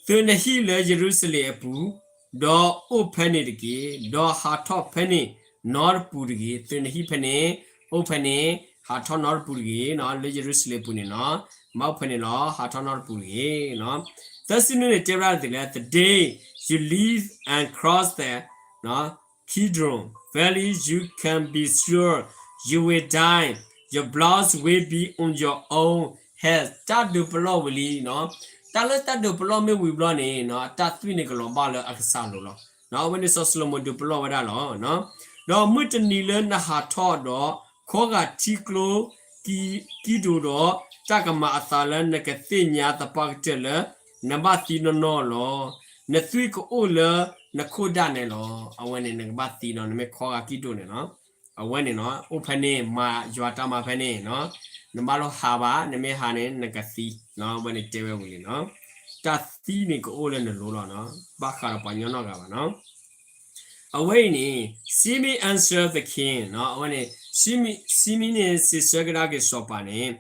သုးနဟံၣ်လၢယရူၤၡလ့ၣ်အပူၤ ဒီးအိၣ်ဖဲန့ၣ်တက့ၢ်, ဒီးဟးထီၣ်ဖဲန့ၣ်နီတပူၤတဂ့ၤ. သုနဟံၣ်ဖဲန့ၣ်, အိၣ်ဖဲန့ၣ်, ဟးထီၣ်နီတပူၤတဂ့ၤ, လၢယရူၤၡလ့ၣ်ပူၤန့ၣ်နီၤ, မ့ၢ်အိၣ်ဖဲန့ၣ်လီၤ, ဟးထီၣ်နီတပူၤတဂ့ၤ. သၢဆံနွံန့ၣ်တဲဝဲဒၣ်ဒ်လဲၣ်, the day you live and cross the Kidron Valley, you can be sure you will die. Your blood will be on your own head. တၢ်ဒုးပလီၢ်ဝံၤလံနီၤ, တၢ်လၢတၢ်ဒုးပလီၢ်မ့ၢ်ဝံၤဘျီန့ၣ်နီၤ, တၢ်သွံၣ်န့ၣ်ကလီၤဘၣ်လၢအကစၢ်လိၤလီၤ. အဝဲန့ၣ်စီၤၡလိၤမိၣ်ဒုးပလီၢ်ဝဲဒၣ်လီၤ. ဒီးမုၢ်တနံၤလၢနဟးထီၣ်ဒီး ခီဂာ်ထံကျိ ကံဒိၣ်ဒီး တၢ်ကမၤအသးလၢနကသ့ၣ်ညါသပှၢ်ကတၢၢ်လၢ နဘၣ်သံနီၢ်နီၢ်လီၤ. နသွံၣ်ကအိၣ်လၢနခိၣ်ဒၣ်နဲလီၤ. အဝဲန့ၣ်နကဘၣ်သံနီၤ, နမ့ၢ်ခီဂာ်ကံဒိၣ်န့ၣ်နီၤ. အဝဲန့ၣ်နီၤ, အိၣ်ဖဲန့ၣ် မၤယွၤတၢ်မၤဖဲန့ၣ်နီၤ, နဘၣ်လိၣ်ဟးဘၣ်, နမ့ၢ်ဟးန့ၣ် နကသံနီၤ. အဝဲန့ၣ်တဲဝဲဝံၤလံနီၤ, တၢ်သံန့ၣ်ကအိၣ်လၢနလိၤလီၤနီၤ, ဘၣ်ဃးဒီးပှၤကညီနီတဂၤဘၣ်နီၤ. အဝဲအံၤန့ၣ် Simeon answered the king နီၤ, အဝဲန့ၣ် Simeon, Simeon န့ၣ် စံးဆၢကဒါက့ၤစီၤပၤန့ၣ်,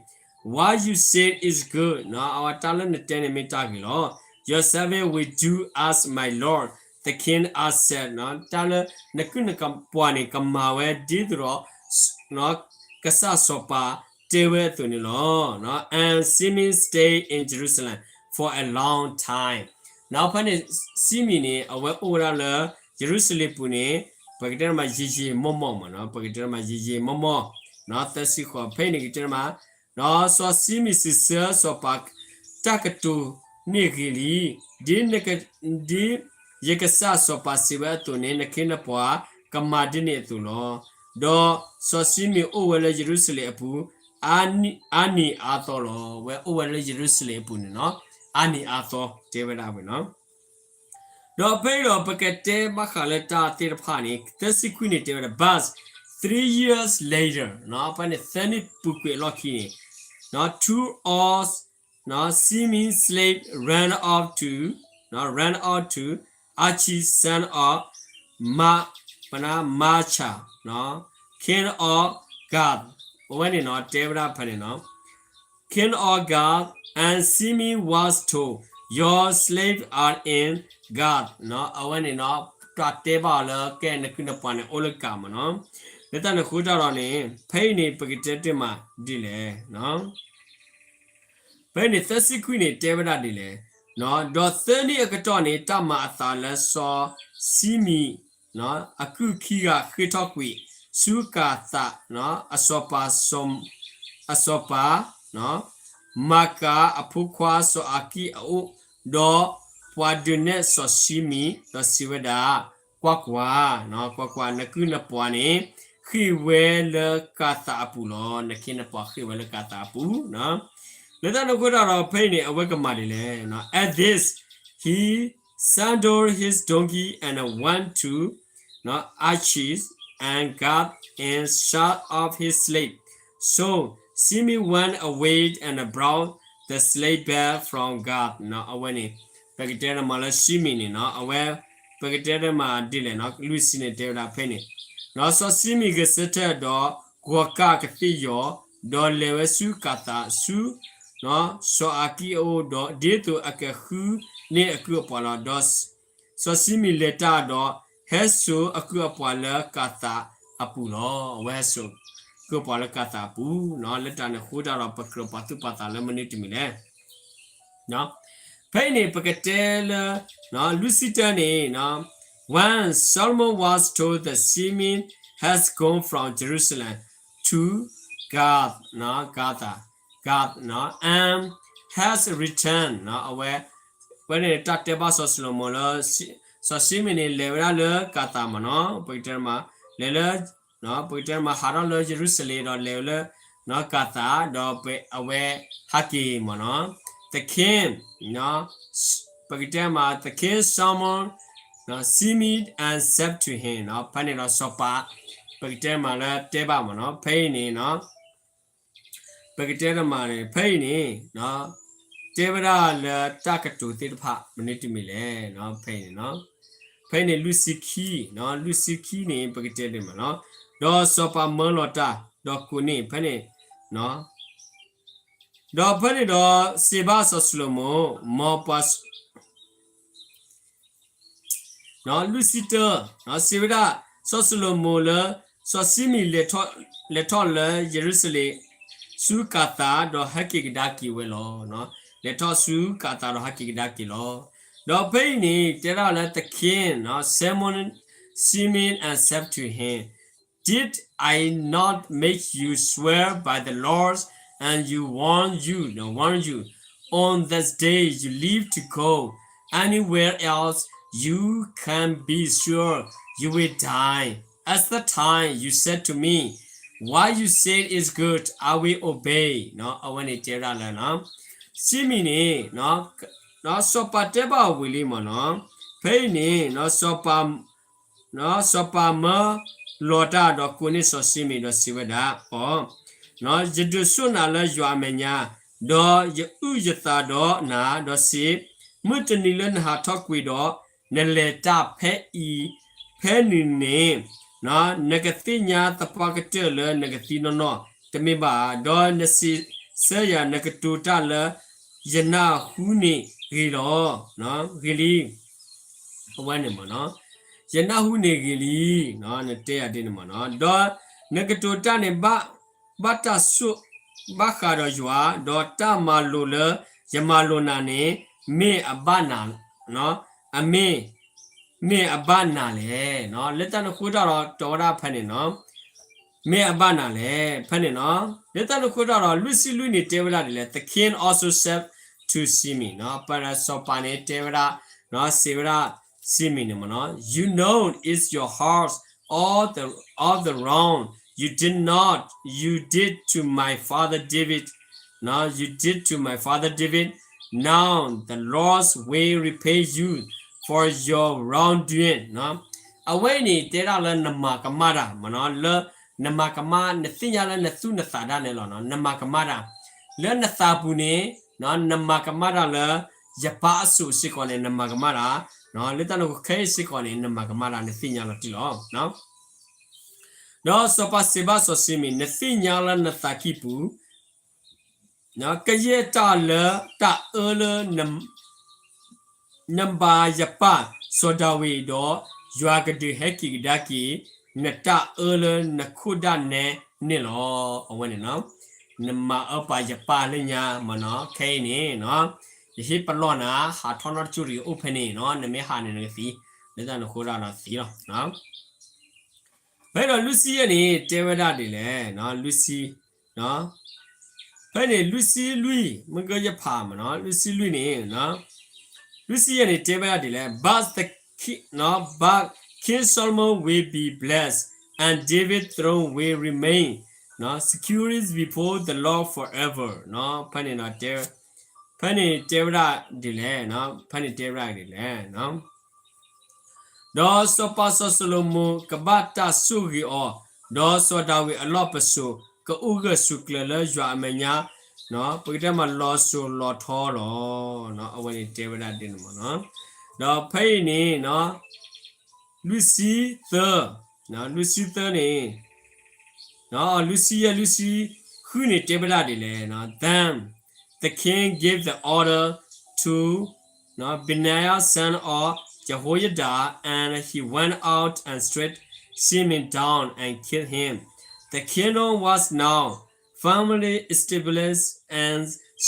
What you said is good နီၤ, အဝဲတၢ်လၢနတဲန့ၣ်မ့ၢ်တၢ်ဂ့ၤလီၤ. Your servant will do as my lord the king has said နီၤ, တၢ်လၢနကုၢ်နကပှၤန့ၣ် ကမၤဝဲဒ်သိးဒီး ကစၢ်စီၤပၤတဲဝဲအသိးန့ၣ်လီၤ. And Simeon stayed in Jerusalem for a long time. နီၤ ဖဲန့ၣ် Simeon န့ၣ် အဝဲအိၣ်ဝဲဒၣ်လၢ ယရူၤၡလ့ၣ်ပူၤန့ၣ် ပကတဲတမးယံာ်ယံာ်မီၢ်မီၢ်မးနီၤ, ပကတဲတမးယံာ်ယံာ်မီၢ်မီၢ်နီၤ, သၢဆံဃိး ဖဲအံၤန့ၣ် ကတဲတမး ဒီးစီၤၡံမံၣ်စံးဆၢစီၤပၤ, တၢ်ကတိၤန့ၣ်ဂ့ၤလံ, ဒ်နက, ဒ်ယကစၢ်စီၤပၤစံးဝဲအသိးန့ၣ် နခ့နပှၤကမၤဒ်န့ၣ်အသိးလီၤ. ဒီးစီၤၡံမံၣ်အိၣ်ဝဲလၢယရူၤၡလ့ၣ်အပူၤ အါနံၤအါသီလီၤ. ဝဲအိၣ်ဝဲလၢယရူၤၡလ့ၣ်အပူၤန့ၣ်နီၤ, အါနံၤအါသီ တဲဝဲဒၣ်ဝဲနီၤ. ဒီးဖဲအံၤဒီး ပကတဲဘၣ်ဃးလၢတၢ်သ့ၣ်တဖၣ်န့ၣ် သၢဆံခွံန့ၣ် တဲဝဲဒၣ် but three years later နီၤ, ဖဲန့ၣ်သၢနံၣ်ပူၤကွံာ်အလီၢ်ခံန့ၣ် two of Simeon's slaves ran off to, ran off to Achish, son of Ma, Maacah, king of Gath. အဝဲန့ၣ်နီၤ တဲဝဲဒၣ်ဖဲန့ၣ်နီၤ King of Gath, and Simeon was told, Your slaves are in Gath နီၤ, အဝဲန့ၣ်နီၤ တၢ်တဲဘၣ်အီၤလၢ ကဲနကုၢ်နပှၤန့ၣ် အိၣ်လၢကးမးနီၤ. လၢတၢ်န့ၣ်အဃိတၢ်ဒီးန့ၣ် ဖဲအံၤန့ၣ် ပကတဲတ့ၢ်မးဒ်လဲၣ်နီၤ. ဖဲန့ၣ်သၢဆံခွံန့ၣ် တဲဝဲဒၣ်ဒ်လဲၣ်, ဒီးသၢနံၣ်အကတီၢ်န့ၣ် တၢ်မၤအသးလၢစီၤၡံမံၣ် အကုၢ်ခံဂၤဃ့ၢ်ထီၣ်ကွံာ်ဆူကၤသး အစီၤပၤ အစီၤပၤ မၤကၤအဖိခွါစီၤအၤကံၣ်အအိၣ်, ဒီးပှၤဒုးနဲၣ်စီၤၡံမံၣ် ဒီးစံးဝဲဒၣ်, ကွၢ်ကွၢ်, ကွၢ်ကွၢ်, နကုၢ်နပှၤန့ၣ် ဃ့ၢ်ဝဲလၢကၤသးအပူၤလီၤ. နခ့နပှၤဃ့ၢ်ဝဲလၢကၤသးအပူၤ. လၢတၢ်န့ၣ်အဃိတၢ်ဒီး ဖဲအံၤန့ၣ် အဝဲကမၤဒ်လဲၣ်. At this, he saddled his donkey and went to Achish and got in charge of his slave. So Simeon went away and brought the slave back from Gath. အဝဲန့ၣ် ပကတဲတမးလၢၡံမံၣ်န့ၣ်နီၤ, အဝဲ ပကတဲတမးဒ်လဲၣ်နီၤ, လွံၢ်ဆံန့ၣ်တဲဝဲဒၣ်ဖဲန့ၣ်, ဒီးစီၤၡံမံၣ်ဂဲၤဆၢထၢၣ်ဒီး ကွီၢ်ကၢ်ကသ့ၣ်ယီၤ, ဒီးလဲၤဝဲဆူကၤသးဆူ စီၤအၤကံၣ်အအိၣ်ဒီး ဒ်သိးအကဃုန့ၢ်အကုၢ်အပှၤလီၤ. ဒီးစီၤၡံမံၣ်လဲၤတၢ်ဒီး ဟဲစိာ်အကုၢ်အပှၤလၢကၤသးအပူၤလီၤ. အဝဲဟဲစိာ်ကုၢ်ပှၤလၢကၤသးအပူၤနီၤ. လၢတၢ်န့ၣ်အဃိတၢ်ဒီး ပကြၢးပာ်သူၣ်ပာ်သးလၢမနုၤတမံၤလဲၣ်. ဖဲအံၤန့ၣ် ပကတဲလၢ လွံၢ်ဆံတၢန့ၣ်, When Solomon was told that Simeon has gone from Jerusalem to Gath, Gath, Gath, and has returned, အဝဲ ဝဲန့ၣ်တၢ်တဲဘၣ်စီၤၡလိၤမိၤလၢ စီၤၡံမံၣ်န့ၣ် လဲၤဝဲဒၣ်လၢကၤသးမးနီၤ, ပကတဲမး လဲၤလၢ ပကတဲမးဟးထီၣ်လၢယရူၤၡလ့ၣ်ဒီးလဲၤဝဲလၢ ကၤသး ဒီးအဝဲဟးက့ၤမးနီၤ. The king, ပကတဲမး the king summoned Simeon and said to him, ဖဲန့ၣ်ဒီးစီၤပၤ ပကတဲမးလၢတဲဘၣ်မးနီၤ, ဖဲအံၤန့ၣ် ပကတဲတမးန့ၣ် ဖဲအံၤန့ၣ် တဲဝဲဒၣ်လၢတၢ်ကတိၤသ့ၣ်တဖၣ် မနုၤတမံၤလဲၣ် ဖဲအံၤန့ၣ်, ဖဲအံၤန့ၣ် လွံၢ်ဆံခံ, လွံၢ်ဆံခံန့ၣ် ပကတဲဒ်မးနီၤ, ဒီးစီၤပၤမၢလီၤတၢ် ဒီးကိးန့ၢ်ဖဲန့ၣ်, ဒီးဖဲန့ၣ်ဒီးစံးဘၣ်စီၤၡလိၤမိၤ, မ်ပှၤ စီၤၡံမံၣ်န့ၣ် လွံၢ်ဆံတၢ, စံးဝဲဒၣ်, စီၤၡလိၤမိၤလၢ စီၤၡံမံၣ် လဲၤထီၣ်လၢယရူၤၡလ့ၣ် ဆူကၤသး ဒီးဟဲက့ၤကဒါက့ၤဝဲလီၤ. လဲၤထီၣ်ဆူကၤသးဒီးဟဲက့ၤကဒါက့ၤလီၤ. ဒီးဖဲအံၤန့ၣ် တဲဒၣ်လၢ the king, Simon, Simeon and said to him, Did I not make you swear by the Lord and you warn you, warn you on this day you live to go anywhere else you can be sure you will die. At the time you said to me, What you said is good, I will obey. အဝဲန့ၣ်တဲဝဲဒၣ်လၢ စံမံၣ်န့ၣ် စီၤပၤတဲဘၣ်အီၤဝံၤလံမ့ၢ်နီၤ, ဖဲအံၤန့ၣ် စီၤပၤ စီၤပၤမၢလီၤတၢ်ဒီးကိးန့ၢ်စီၤၡံမံၣ်ဒီးစံးဝဲဒၣ်အီၤ, ယဒုးဆိၣ်နၤလၢယွၤအမဲာ်ညါ, ဒီးယအုၣ်ယသးဒီးနၤဒီးစံး, မုၢ်တနံၤလၢနဟးထီၣ်ကွံာ်ဒီး နလဲၤတၢ်ဖဲအံၤ ဖဲနုာ်န့ၣ်, နကသ့ၣ်ညါသပှၢ်ကတၢၢ်လၢနကသံနီၢ်နီၢ်, တမ့ၢ်ဘၣ်, ဒီးနစံးဆၢယၤ နကတိၤတၢ်လၢ ယနၢ်ဟူန့ၣ်ဂ့ၤလီၤ, ဂ့ၤလံ. အဝဲန့ၣ်မ့ၢ်နီၤ, ယနၢ်ဟူန့ၣ်ဂ့ၤလံ, နတဲယၤဒ်န့ၣ်မ့ၢ်နီၤ, ဒီးနကတိၤတၢ်န့ၣ် ဘၣ်တၢ်ဆိၣ်ဘၣ်ဃးဒီးယွၤ, ဒီးတၢ်မၤလိာ်လၢယမၤလိာ်နၤန့ၣ် မ့ၢ်အဘၣ်နၤ, အမ့ၢ် မ့ၢ်အဘၣ်နၤလဲၣ်. လၢတၢ်န့ၣ်အဃိတၢ်ဒီး တဲဝဲဒၣ်ဖဲန့ၣ်နီၤ, မ့ၢ်အဘၣ်နၤလဲၣ် ဖဲန့ၣ်နီၤ. လၢတၢ်န့ၣ်အဃိတၢ်ဒီး လွံၢ်ဆံလွံၢ်န့ၣ်တဲဝဲဒၣ်ဒ်လဲၣ်, The king also said to Simeon, ပစီၤပၤန့ၣ်တဲဝဲဒၣ်, စံးဝဲဒၣ် စံမံၣ်န့ၣ်မ့ၢ်နီၤ, You know in your heart all the, all the wrong you did not, you did to my father David, you did to my father David. Now the Lord will repay you for your wrongdoing. အဝဲအံၤန့ၣ် တဲဒၣ်လၢနမၤကမၣ်တၢ်မ့ၢ်နီၤ, လၢနမၤကမၣ် နသ့ၣ်ညါလၢနသူၣ်နသးဒၣ်နဲလီၤ, နမၤကမၣ်တၢ် လၢနသးပူၤန့ၣ် နမၤကမၣ်တၢ်လၢ ယပၢ်အစိၤစ့ၢ်ကီးန့ၣ် နမၤကမၣ်တၢ်, လၢတၢ်န့ၣ်အဃိခဲအံၤစ့ၢ်ကီးန့ၣ် နမၤကမၣ်တၢ် နသ့ၣ်ညါလီၤတံၢ်လီၤ. ဒီးစီၤပၤစံးဘၣ်စီၤၡံမံၣ်, နသ့ၣ်ညါလၢနသးကံၢ်ပူၤ ကယဲၢ်တၢ်လၢတၢ်အၢလၢ နဘါယပၢ်စီၤဒၤဝံးဒီး ယွၤကဒုးဟဲက့ၤကဒါက့ၤ နတၢ်အၢလၢနခိၣ်ဒၣ်နဲန့ၣ်လီၤ. အဝဲန့ၣ် နမၤအၢပာ်ယပၢ်လၢညါမ့ၢ်နီၤ, ခဲအံၤန့ၣ် ယဟ့ၣ်ပလီၢ်နၤ ဟးထီၣ်နီတကၠိတဂ့ၤ အိၣ်ဖဲန့ၣ်နီၤ, နမ့ၢ်ဟးန့ၣ်နကသံ, လၢတၢ်န့ၣ်အဃိတၢ်ဒီးသံလီၤ. ဖဲဒီးလွံၢ်ဆံယဲၢ်န့ၣ် တဲဝဲဒၣ်ဒ်လဲၣ်, လွံၢ်ဆံ ဖဲန့ၣ်လွံၢ်ဆံလွံၢ် မ့ၢ်ကယဖးမ့ၢ်နီၤ, လွံၢ်ဆံလွံၢ်န့ၣ် လွံၢ်ဆံယဲၢ်န့ၣ် တဲဝဲဒၣ်ဒ်လဲၣ်, But the king, but King Solomon will be blessed, and David's throne will remain secure before the Lord forever. ဖဲန့ၣ် ဖဲန့ၣ်တဲဝဲဒၣ်ဒ်လဲၣ်, ဖဲန့ၣ်တဲဝဲဒၣ်ဒ်လဲၣ် ဒီးစီၤပၤစီၤၡလိၤမိၤကဘၣ်တၢ်ဆိၣ်ဂ့ၤအီၤ, ဒီးစီၤဒၤဝံးအလီၢ်ပစိာ် ကအိၣ်ဂၢၢ်ဆိးကျၢၤလၢယွၤအမဲာ်ညါ, ပကတဲမးလီၤစိၤလီၤထီလီၤ. အဝဲန့ၣ်တဲဝဲဒၣ်ဒ်န့ၣ်မ့ၢ်နီၤ, ဒီးဖဲအံၤန့ၣ် လွံၢ်ဆံသၢ, လွံၢ်ဆံသၢန့ၣ် လွံၢ်ဆံယဲၢ် လွံၢ်ဆံဃုန့ၣ် တဲဝဲဒၣ်ဒ်လဲၣ်, Then the king gave the order to Benaiah son of Jehoiada, and he went out and struck Simon down and killed him. The kingdom was now firmly established in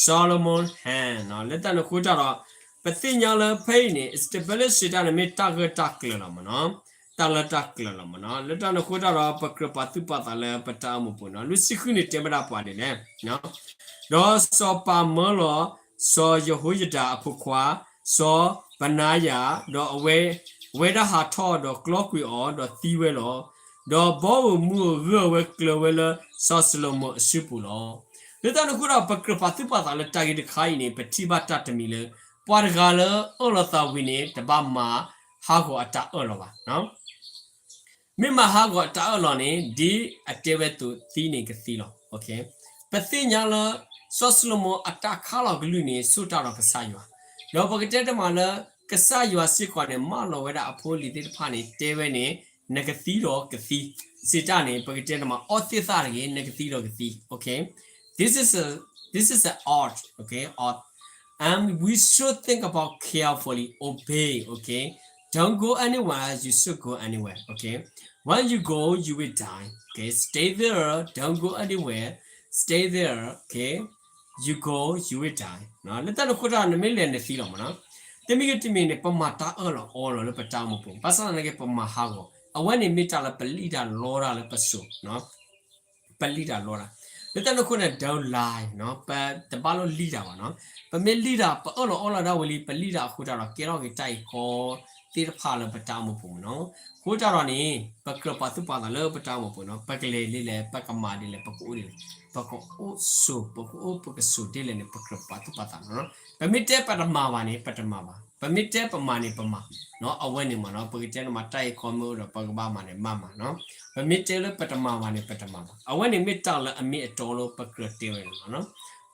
Solomon's hand. လၢတၢ်န့ၣ်အဃိတၢ်ဒီး ပသ့ၣ်ညါလၢဖဲအံၤန့ၣ် establish စံးတၢ်န့ၣ် မ့ၢ်တၢ်ဂၢၢ်တၢ်ကျၢၤလီၤမ့ၢ်နီၤ, တၢ်လၢတၢ်ကျၢၤလီၤမ့ၢ်နီၤ. လၢတၢ်န့ၣ်အဃိတၢ်ဒီး ပကြၢးပာ်သူၣ်ပာ်သးလၢပတၢ်အိၣ်မူပူၤနီၤ. လွံၢ်ဆံဃုန့ၣ်တဲဝဲဒၣ်ပှၤဒ်လဲၣ်, ဒီးစီၤပၤမၢလီၤ စီၤယဟိယဒၤအဖိခွါ စီၤဘနါယၤ, ဒီးအဝဲ ဝဲဒၣ်ဟးထီၣ်ဒီးကျီကွံာ်အီၤ ဒီးသံဝဲလီၤ. ဒီးဘီဧိၤမုၢ်ဧိၤဂၢၢ်ဝဲကျၢၤဝဲလၢစီၤၡလိၤမိၤအစုပူၤလီၤ. လၢတၢ်န့ၣ်အဃိဒီး ပကြၢးပာ်သူၣ်ပာ်သးလၢတၢ်ဂ့ၢ်တခါအံၤန့ၣ် ပထံၣ်ဘၣ်တၢ်တမံၤလၢ ပှၤတဂၤလၢအၢၣ်လီၤသးဝံၤန့ၣ် တဘၣ်မၤဟးဂီၤအတၢ်အၢၣ်လီၤဘၣ်. မ့ၢ်မၤဟးဂီၤအတၢ်အၢၣ်လီၤန့ၣ် ဒ်အတဲဝဲအသိးသံန့ၣ်ကသံလီၤ. ပသ့ၣ်ညါလၢ စီၤၡလိၤမိၤအတၢ်ခးလီၤကလုၢ်န့ၣ် ဆိၣ်တၢ်ဒီးကစၢ်ယွၤ, ဒီးပကတဲတမးလၢ ကစၢ်ယွၤစ့ၢ်ကီးန့ၣ် မၢလီၤဝဲဒၣ်အဖိအလံၤသ့ၣ်တဖၣ်န့ၣ် တဲဝဲန့ၣ် နကသံဒီးကသံ, စံးတၢ်န့ၣ် ပကတဲတမး အီသ့ၣ်သၣ်တဂ့ၤ နကသံဒီးကသံ. This is a, this is an art, okay, art. And we should think about carefully, obey, okay. Don't go anywhere, you should go anywhere, okay? When you go, you will die, okay? Stay there, don't go anywhere, stay there, okay? You go, you will die. လၢတၢ်န့ၣ်အဃိတၢ် နမ့ၢ်လဲၤနသံလီၤမးနီၤ. တမံၤဂ့ၤတမံၤန့ၣ် ပမၤတၢ်အၢၣ်လီၤအီလီၤလၢပတၢ်အိၣ်မူပူၤ, ဘၣ်ဆၣ်သနာ်က့ ပမၤဟးဂီၤ, အဝဲန့ၣ်မ့ၢ်တၢ်လၢပလံၣ်တၢ်လီတၢ်လၢပစိၤ ပလံၣ်တၢ်လီတၢ်. လၢတၢ်န့ၣ်အဃိန့ၣ် don't lie နီၤ, ပတဘၣ်လိၣ်လံၣ်တၢ်ဘၣ်နီၤ. ပမ့ၢ်လံၣ်တၢ် ပအၢၣ်လီၤအီလီၤဒၣ်ဝဲလံ ပလံၣ်တၢ်အဃိတၢ်ဒီး ကဲထီၣ်က့ၤတၢ်အံၤကီသ့ၣ်တဖၣ်လၢပတၢ်အိၣ်မူပူၤမးနီၤ. အဃိတၢ်ဒီးန့ၣ် ပကြၢးပာ်သူၣ်ပာ်သးလၢပတၢ်အိၣ်မူပူၤနီၤ, ပကလဲၤဒ်လဲၣ်, ပကမၤဒ်လဲၣ်, ပကအိၣ်ဒ်လဲၣ်, ပကအိၣ်စိၤ ပကအိၣ်ပကစိၤဒ်လဲၣ်န့ၣ် ပကြၢးပာ်သူၣ်ပာ်သးမးနီၤ. ပမ့ၢ်တဲပတမၤဘၣ်န့ၣ် ပတမၤဘၣ်, ပမ့ၢ်တဲပမၤန့ၣ် ပမၤနီၤ. အဝဲန့ၣ်မးနီၤ, ပကတဲန့ၣ်မး တၢ်အံၤကီမ့ၢ်အိၣ်ဒီး ပကဘၣ်မၤန့ၣ် မၤမးနီၤ. ပမ့ၢ်တဲလၢပတမၤဘၣ်န့ၣ် ပတမၤဘၣ်. အဝဲန့ၣ်မ့ၢ်တၢ်လၢအမ့ၢ်အတီလၢပကြၢးတဲဝဲန့ၣ်မးနီၤ.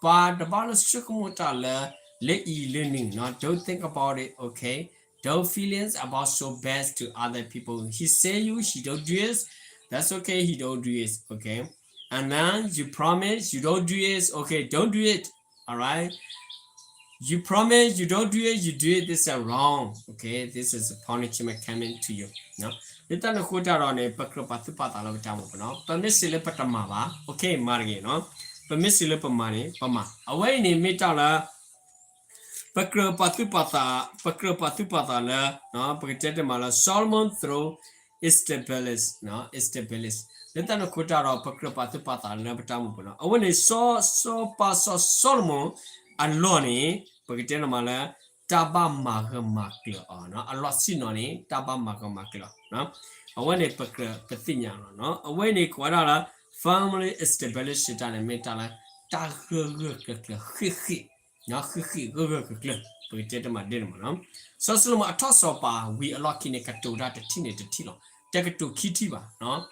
ပှၤတဘၣ်လၢဆိကမိၣ်တၢ်လၢ လၢအံၤလၢနုၤနီၤ, don't think about it, okay? Don't feelings about so bad to other people. He say you, he don't do it. That's okay, he don't do it, okay? And then you promise you don't do it, okay? Don't do it, all right? You promise you don't do it, you do it, this is wrong, okay? This is a punishment coming to you. လၢတၢ်န့ၣ်အဃိတၢ်ဒီးန့ၣ် ပကြၢးပာ်သူၣ်ပာ်သးလၢပတၢ်အိၣ်မူပူၤနီၤ. ပမ့ၢ်စံးလၢပတမၤဘၣ်, okay, မၤတဂ့ၤနီၤ. ပမ့ၢ်စံးလၢပမၤန့ၣ် ပမၤ. အဝဲအံၤန့ၣ်မ့ၢ်တၢ်လၢ ပကြၢးပာ်သူၣ်ပာ်သး, ပကြၢးပာ်သူၣ်ပာ်သးလၢ ပကတဲတမးလၢ Solomon throne established, established. လၢတၢ်န့ၣ်အဃိတၢ်ဒီး ပကြၢးပာ်သူၣ်ပာ်သးလၢပတၢ်အိၣ်မူပူၤနီၤ. အဝဲန့ၣ် စီၤပၤစီၤ စီၤၡလိၤမိၣ်အလီၢ်န့ၣ် ပကတဲတမးလၢ တၢ်ဘၣ်မၤဂၢၢ်မၤကျၢၤအီၤနီၤ. အလီၢ်ဆ့ၣ်နီၤန့ၣ် တၢ်ဘၣ်မၤဂၢၢ်မၤကျၢၤအီၤ. အဝဲန့ၣ်ပကြၢးပသ့ၣ်ညါလီၤနီၤ. အဝဲန့ၣ်ကိးဝဲဒၣ်လၢ firmly established တၢ်န့ၣ်မ့ၢ်တၢ်လၢ တၢ်ဂၢၢ်ဂၢၢ်ကျၢၤကျၢၤ ဃ့ၣ်ဃ့ၣ် ဃ့ၣ်ဃ့ၣ်ဂၢၢ်ဂၢၢ်ကျၢၤကျၢၤ ပကတဲတမးဒ်န့ၣ်မးနီၤ. စီၤၡလိၤမိၣ်အထီၣ်စီၤပၤဝံၤအလီၢ်ခံန့ၣ် ကတိၤတၢ်တထံၣ်န့ၣ်တထံၣ်လီၤ. တကတိၤခံထံၣ်ဘၣ်.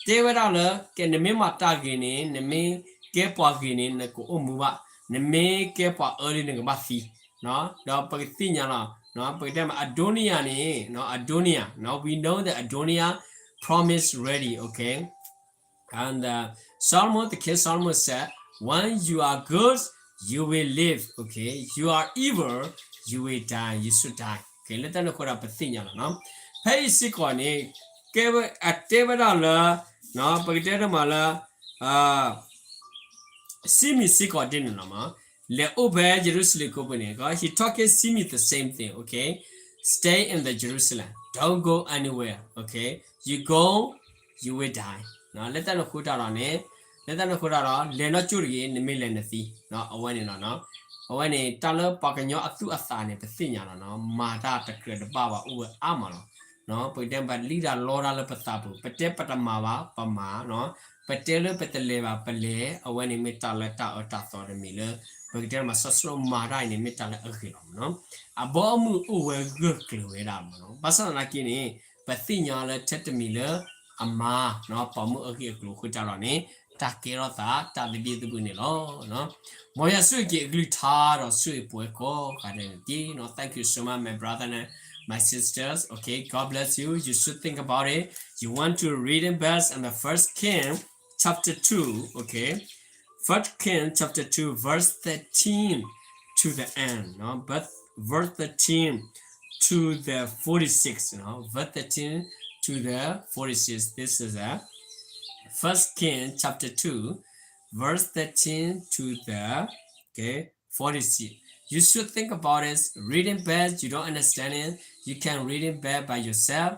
တဲဝဲဒၣ်လၢ ကဲ နမ့ၢ်မၤတၢ်ဂ့ၤန့ၣ် နမ့ၢ်ကဲပှၤဂ့ၤန့ၣ် နကအိၣ်မူဘၣ်. နမ့ၢ်ကဲပှၤအၢလံ နကဘၣ်သံ. ဒီးပကသ့ၣ်ညါလီၤ. ပကတဲမး Adoniah န့ၣ် Adoniah, we know that Adoniah promise ready, okay? And uh, Solomon, the king Solomon said, when you are good, you will live, okay? You are evil, you will die, you should die, okay? လၢတၢ်န့ၣ်အဃိဒီးပသ့ၣ်ညါလီၤနီၤ. ဖဲအံၤစ့ၢ်ကီးန့ၣ် ကဲဝဲအတဲဝဲဒၣ်လၢ ပကတဲတမးလၢ စံးမံၤစ့ၢ်ကီးဒ်န့ၣ်လီၤမး, လဲၤအိၣ်ဖဲယရူၤၡလ့ၣ်ကိးပူၤန့ၣ် he talking စံးမံၤ the same thing, okay? Stay in the Jerusalem, don't go anywhere, okay? You go, you will die. လၢတၢ်န့ၣ်အဃိတၢ်ဒီးန့ၣ် လၢတၢ်န့ၣ်အဃိတၢ်ဒီး လဲၤနီၢ်ကၠိတဂ့ၤ, နမ့ၢ်လဲၤနသံ. အဝဲန့ၣ်လီၤ. အဝဲန့ၣ် တၢ်လၢပှၤကညီအသူၣ်အသးန့ၣ် ပသ့ၣ်ညါလီၤနီၤ, မၤတၢ်တကြၢးတဘၣ်ဘၣ်အိၣ်ဝဲအါမးလီၤ. ပကတဲပလံၣ်တၢ်လီတၢ်လၢပသးပူၤ, ပတဲပတမၤဘၣ် ပမၤ, ပတဲလၢပတလဲၤဘၣ်ပလဲၤ, အဝဲန့ၣ်မ့ၢ်တၢ်လၢတၢ်အၢတၢ်သီတမံၤလၢ ပကတဲမး စီၤၡလိၤမိၣ်မၤတၢ်အံၤန့ၣ် မ့ၢ်တၢ်လၢအဂ့ၤလီၤမးနီၤ. အဘီအမုၢ်အိၣ်ဝဲဂၢၢ်ကျၢၤဝဲဒၣ်မးနီၤ. ဘၣ်ဆၣ်သနာ်က့န့ၣ် ပသ့ၣ်ညါလၢထဲတမံၤလၢအမၤ ပိာ်မုၣ်အဂ့ၢ်အကျိၤအဃိတၢ်ဒီးန့ၣ် တၢ်ကဲထီၣ်သးတၢ်သဘံၣ်သဘုၣ်န့ၣ်လီၤ. မ်ယွၤဆိၣ်ဂ့ၤက့ၤအကလုၢ်ကထါဒီးဆိၣ်ဂ့ၤပှၤကိးဂၤဒဲးန့ၣ်တက့ၢ်. Thank you so much, my brother and my sisters. Okay, God bless you. You should think about it. You want to read in verse and the First King chapter two, okay? First King chapter two, verse thirteen to the end, no? But verse thirteen to the forty-six, you know, verse thirteen to the forty-six. This is a First King chapter two, verse thirteen to the, okay, forty-six. You should think about it. Reading bad, you don't understand it. You can read it bad by yourself.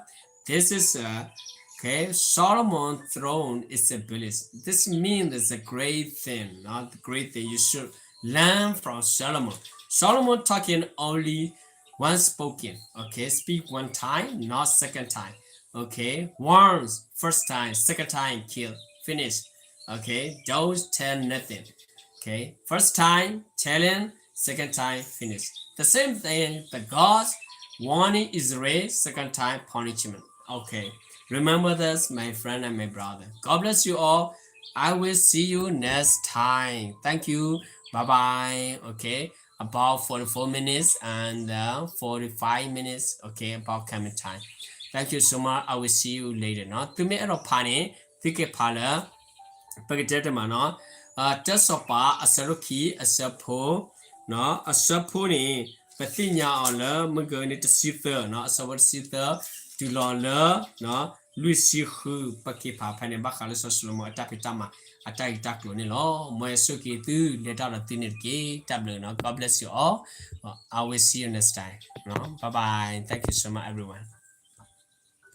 This is a, okay, Solomon throne is a village. This means it's a great thing, not the great thing. You should learn from Solomon. Solomon talking only one spoken, okay? Speak one time, not second time, okay? Once, first time, second time, kill, finish, okay? Don't tell nothing, okay? First time, telling, second time, finish. The same thing, the God's warning Israel, second time, punishment. Okay, remember this, my friend and my brother. God bless you all. I will see you next time. Thank you. Bye bye. Okay, about forty-four minutes and uh, forty-five minutes. Okay, about coming time. Thank you so much. I will see you later. နော်, သုမ့ၢ်အဲၣ်ဒိးဖးန့ၣ် သုကဖးလၢ ပကတဲတမးနီၤ, တၢစီၤပၤအဆၢဒိၣ်ခံ အဆၢဖိ, အဆၢဖိန့ၣ် ပသ့ၣ်ညါအီၤလၢ မုၢ်ကၢန့ၣ် တဆံသၢ, အဆၢဖိတဆံသၢ တုၤလီၤလၢ လွံၢ်ဆံဃု ပက့ၤဖးဖဲန့ၣ် ဘၣ်ဃးလၢစီၤၡလိၤမိၤအတၢ်ဖံးတၢ်မၤ အတၢ်ဂ့ၢ်တၢ်ကျိၤန့ၣ်လီၤ. မ်ယွၤဆိၣ်ဂ့ၤသု လဲၤတၢ်ဒီးသုန့ၣ်တက့ၢ်. တၢ်ဘျုးနီၤ, God bless you all. I will see you next time. Bye bye. Thank you so much, everyone.